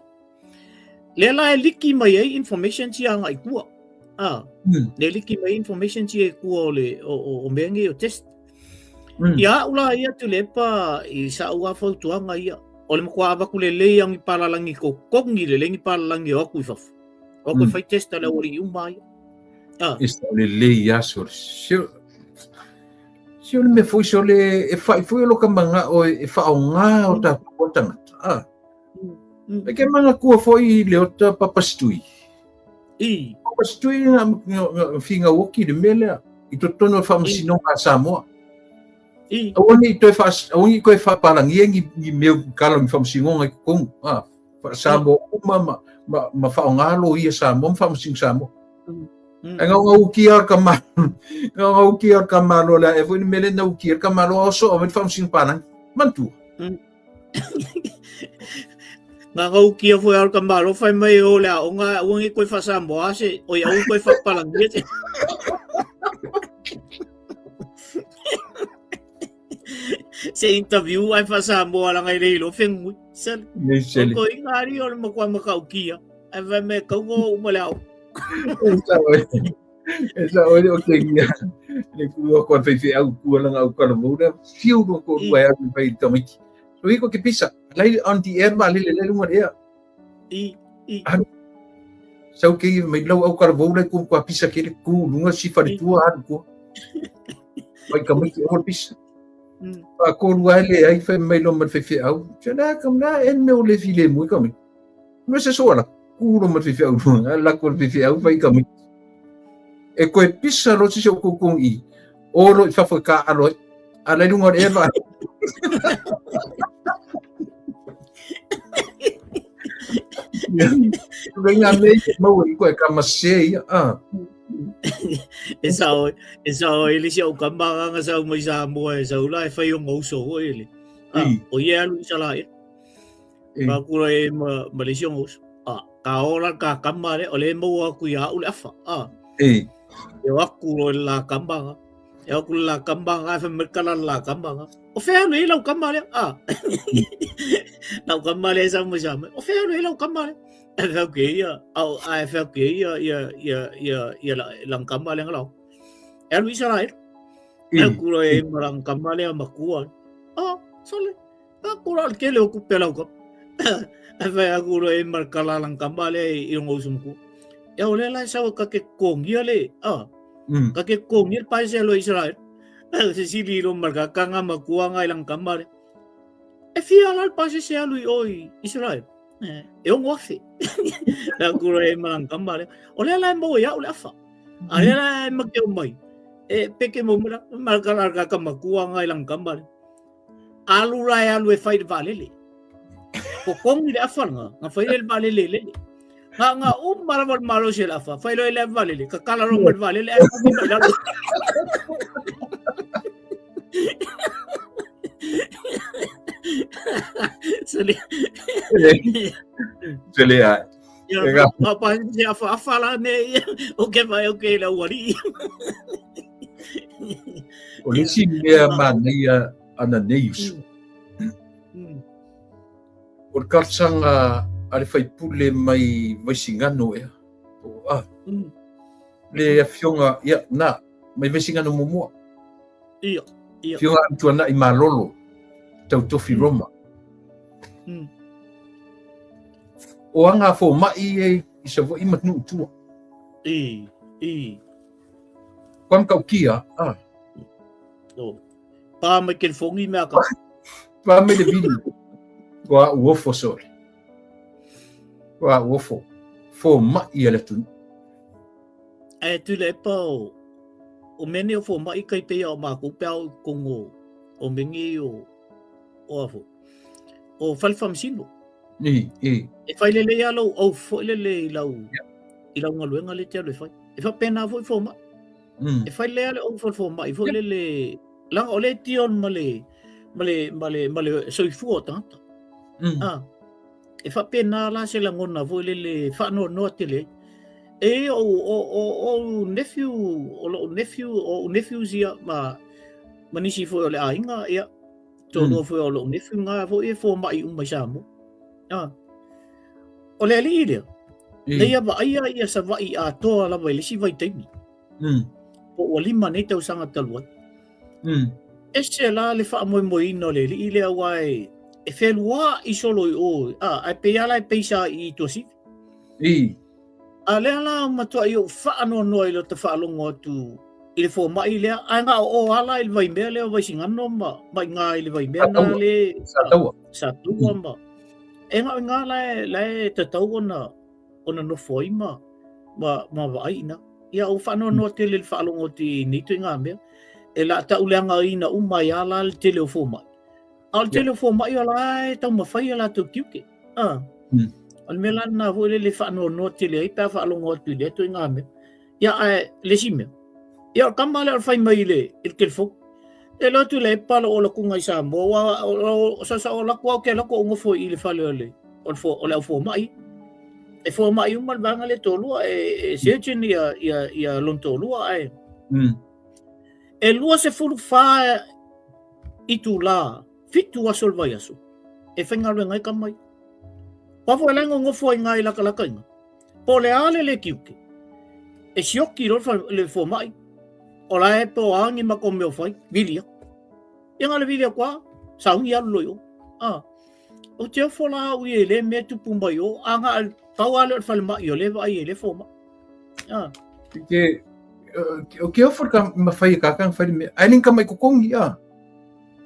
Lea la e liki mai ai information tia anga i kua. Ah, le liki mai information tia i kua o le o mea ngi o test. Ia ula ia tu le pa i sa ua fautuanga ia. O le makoa avaku le lei angi palalangi ko kongi le lengi palalangi o aku i fafo. O aku i fai test le awali i uma ia. Ah. E sa le lei ia so si o le me foi so le e fai foi lo ka manga o e fa o ngā o ta o tangata. Ah. E ke manga kua foi le ota papastui. I. Papastui nga finga woki le melea. I totonu o whamasinoga a Samoa. I. Aua ni toe wha, aua ni koe whapalangia ni mea kala ni whamasinoga i kokongu. Ah, Samoa uma ma whaongalo ia Samoa, ma whamasinga Samoa. E ngau ngau kia ka ma, ngau ngau kia ka malo la, e foi ni mele na ukia ka malo o so, o me whamasinga palangi. Mantua. Ngā ngau kia foi au ka malo whai mai o le o ngā uangi koe wha Samoa se, o ia koe wha palangia se. Se interview ai wha Samoa la ngai reilo whengui. Sel. Nei seli. O ko ingari o le makua makau kia. Ai whai me kaungo uma le au. E sa oe. E sa oe o te ia. Le kua koa whai au kua langa au kala maura. Fiu no ko rua e au whai tamiki. So i ko ke pisa. Lai on the air ma lele le lunga ea. I. Alu. Sau ke i mai lau au kala maura ku kua pisa ke le ku lunga si whare tua alu kua. Mai ka mai ki o pisa. Pa ko rua ele ai whai mai lo ma whai au. Tia na kam na en me o le file mui ka mai. No se soa la. Ku lo ma whai au lunga. La ko whai au whai ka mai. E koe pisa lo si se o kong i. O lo i fafo i ka alo ai. A lai lunga o le ea vaai. Venga me maua i koe ka mase ia. Ah. E sao, e sao e le si au kama nga sa mai sa moa e sau la e fai o ngouso ho e le. Ah, o ia alu i sala e. Ka kura e ma ma le si o ngouso. Ah, ka ola ka kama le o le maua aku ia au le afa. Ah. E. E o aku lo la kama nga. E aku la kama nga fa me kala la kama nga. O fea le lau kama le. Ah. Lau kama le sa mo sa. O fea le lau kama le. E fea ke ia. Au a e fea ke ia ia ia ia ia la lang kama le ngalau. E alu Israel. E aku lo e marang kama le makua. Ah, sole. Aku la le tele o kupe lau kapa. E fai aku lo e markala lang kama le i ngo usumku. E o le la sa ka ke kongia le. Ah. Ka ke kongia pa se lo Israel. E se sili lo marka ka nga makua nga ilang kama le. E fia la pa se se alu i o i Israel. E o ngoafe. La kura e marang kama le. O le la mo ia o le afa. A le la e make o mai. E peke mo mura marka la ka kama kua nga ilang kama le. Alu la e alu e fai le vaalele. Kokongi le afa nga, nga fai le vaalele lele. Nga nga uma lava le malosi le afa, fai loa le vaalele, kakala loa ma le vaalele ae kokongi mai lalo. Sele. Sele ai. Ia, pa se afa afa la ne o ke vai o ke la uali. O le isi mea manaia ana nei uso. O le talosaga a le faipule mai Vaisigano ea. O, ah, le afioga, ia, na, mai Vaisigano muamua. Ia, ia. Afioga Amituanai Malolo, Tautofi Roma. O aga fomai e i Savaii ma nuu tua. I, i. Kua matautia, ah. Oh. Pa mai ke fongi mea ka. Pa mai le vili. Kua uofo sore. Kua uofo. Fomai a le atunuu. E tu le pa o o mene o fomai kai pe o mākou pe au kongo o mengi o o afo. O fale whamsino. I, i. E whai lele ia lau au foi lele i lau i lau galuega le te alu e fai. E faapena foi fomai. E fai lea le au fomai foi lele leaga o le tion ma le ma le ma le ma le soifua o tagata. Ah. E faapena la se lagona foi lele faanoanoa tele ai. E o o o o nephew o lou nephew o nephews ia ma ma nisi foi o le aiga ia toalua foi o lou nephew ngā foi e fomai uma i Samoa. Ah. O le alii lea, nei ia vaaia ia Savaii atoa lava i le isi vaitaimi. Po ua 5 nei tausaga talu ai. Ese la le faamoemoeina o le alii lea aua e, e felua'i solo i o, a, ae pei lava la e peisa i Tuasivi. A lea la matuai ou faanoanoa i lota faalogo atu i le fomai lea, ae na o o ala i le vaimea lea o Vaisigano ma, ma i ngā i le vaimea na le... Sataua. Sataua ma... E ngā ngā la e, la e tatau ona, ona nofo ai ma, ma, ma vaai ina. Ia o faanoanoa tele le faalogo atu i nei ituaiga mea. E la tauleaga ina uma ai lava la le tele o fomai. A o le tele o fomai o la e taumafai a latou tiute. Ah. O le mea la lena foi lele faanoanoa tele ai pe a faalogo atu i lea ituaiga mea. Ia ae le isi mea. Ia o le tama lea o le fai mai i le i le telefoni. E loa atu le epa lo o lakuga i Samoa ua o sa sa o laku au ke lako o ngofo i le fale o le o le fo o le au fomai. E fomai uma le vaega le toalua e, e surgeon ia ia ia lona toalua ae. E 24 itulā, 7 aso o le vaiaso, e faigaluega ai tama ia. Kua foi la e gogofo ai ngā i lakalakaina. Po o le a le le tiute, e sioki loa le fomai, o la e po a ni ma ko mea o fai, vilia. Ia ngā le vilia kua, saungi alu loa i o. Ah. O te ofo la au i e le mea tupu mai o, a ngā pau a le o le falemai o le vaai e le fomai. Ah. Ke, o ke ofo ka mawhai e kākanga whai mea. Ai ling ka mai kokongi, ah.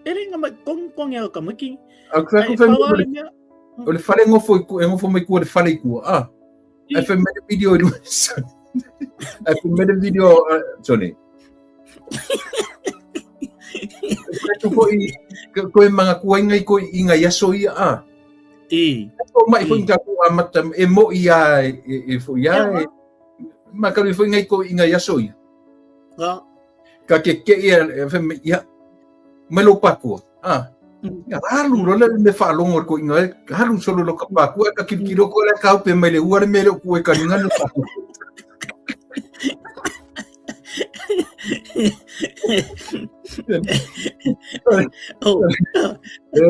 E ling ka mai kokongi a ka maki. A ka ku whai mea. O le fale ngofo i ku, e ngofo mai kua le fale i kua, ah. Ai whai mea video i rua. Ai whai mea video, sorry. Tu foi koe mga kuainga i koe inga i aso ia a. I. O mai foi ta ku amata e mo i a e foi a e ma ka foi ngai ko inga i aso ia. Nga. Ka ke ke ia e fe me ia me lo pakua. A. Ia alu lo le me whaalongo ko inga e halu solo lo ka pakua ka kirikiro ko le ka upe mai le ua le me le ku e ka ninga no pakua. Oh. E,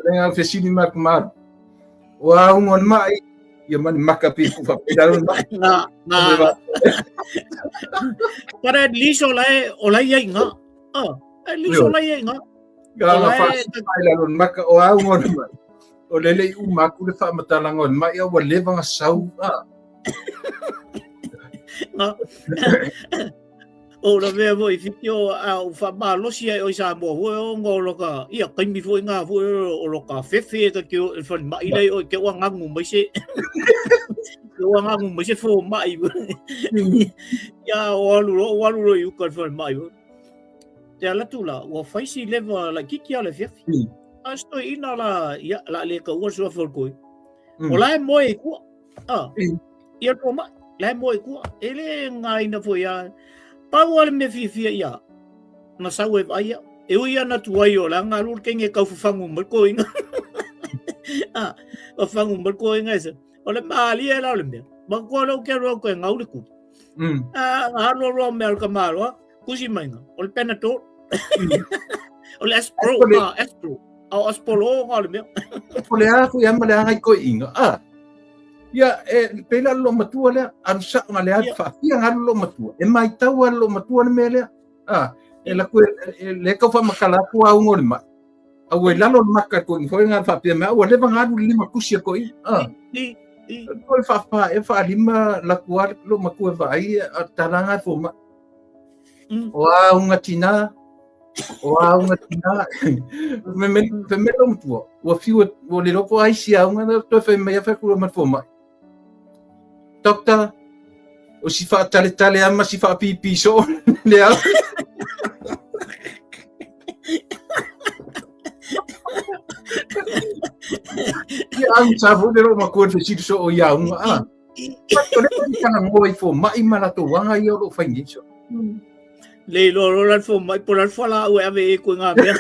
le ngā fesili ma kumaru. O a ungo mai, ia mani maka pi ku whapera o mai. Ngā, ngā. But at least o lai, o lai ai ngā. Ah, at least o lai ai ngā. Ngā ngā whaasai lalo maka o a ungo mai. O lele i uma aku le whaamatalaga o le mai a ua leva nga sau. Ah. Ngā. O la mea foi whiti o a o whamalosi ai o i Samoa foi o ngā o loka, ia kaimi foi ngā foi o loka whewhe ka ki o whani mai lei o ke ua ngangu mai se ke ua ngangu mai se fō mai. Ia o alu ro, o alu ro i uka whani mai. Te ala tu la, ua whaisi lewa la kiki ale whiawhi. A sto ina la, ia, la le ka ua sua whalkoi. O la e moe i kua. Ah. Ia tō mai, la e moe kua, e le ngā ina foi a, pau ale me fiafia ia, na sau e vai ia, e ui ana tu ai o la ngā lur kenge kau whangu mai ko inga. Ah, o whangu mai ko inga ese. O le maali e la o le mea. Ma ko lau ke roa koe ngau le kupu. Ah, ngā roa roa mea o ka māroa, kusi mai ngā, o le Panadol. O le Aspro, ah, Aspro. O Aspro ngā le mea. O le a kui ama le angai koe inga. Ah, Ia, e pēlā le loomatua lea, alu saʻo le alu faafia alu loomatua. E maitau a le loomatua le mea lea. A, e la koe, e le kau whaamakala atu a ungo le mai. A ua i lalo le maka ko i hoi ngā whaapia mea, ua leva ngā alu le lima kusi a ko i. A, ko e whaawha, e whaalima la kua lo makua vaai a talanga e fō mai. O a unga tina, o a unga tina, me me fe me lo matua. Ua fiu ua le loko ai si a unga na toe fai mai a fai kura mai fō mai. Doctor, o si whaataletale ama si whaapipi so le au. Ia au sa fo le ro makua te siru so o ia unga a. O le kana ngoa i fo mai ma lato wanga ia o lo fai ni so. Le lo lo la fo mai po la fo la ue ave e ko ngā mea.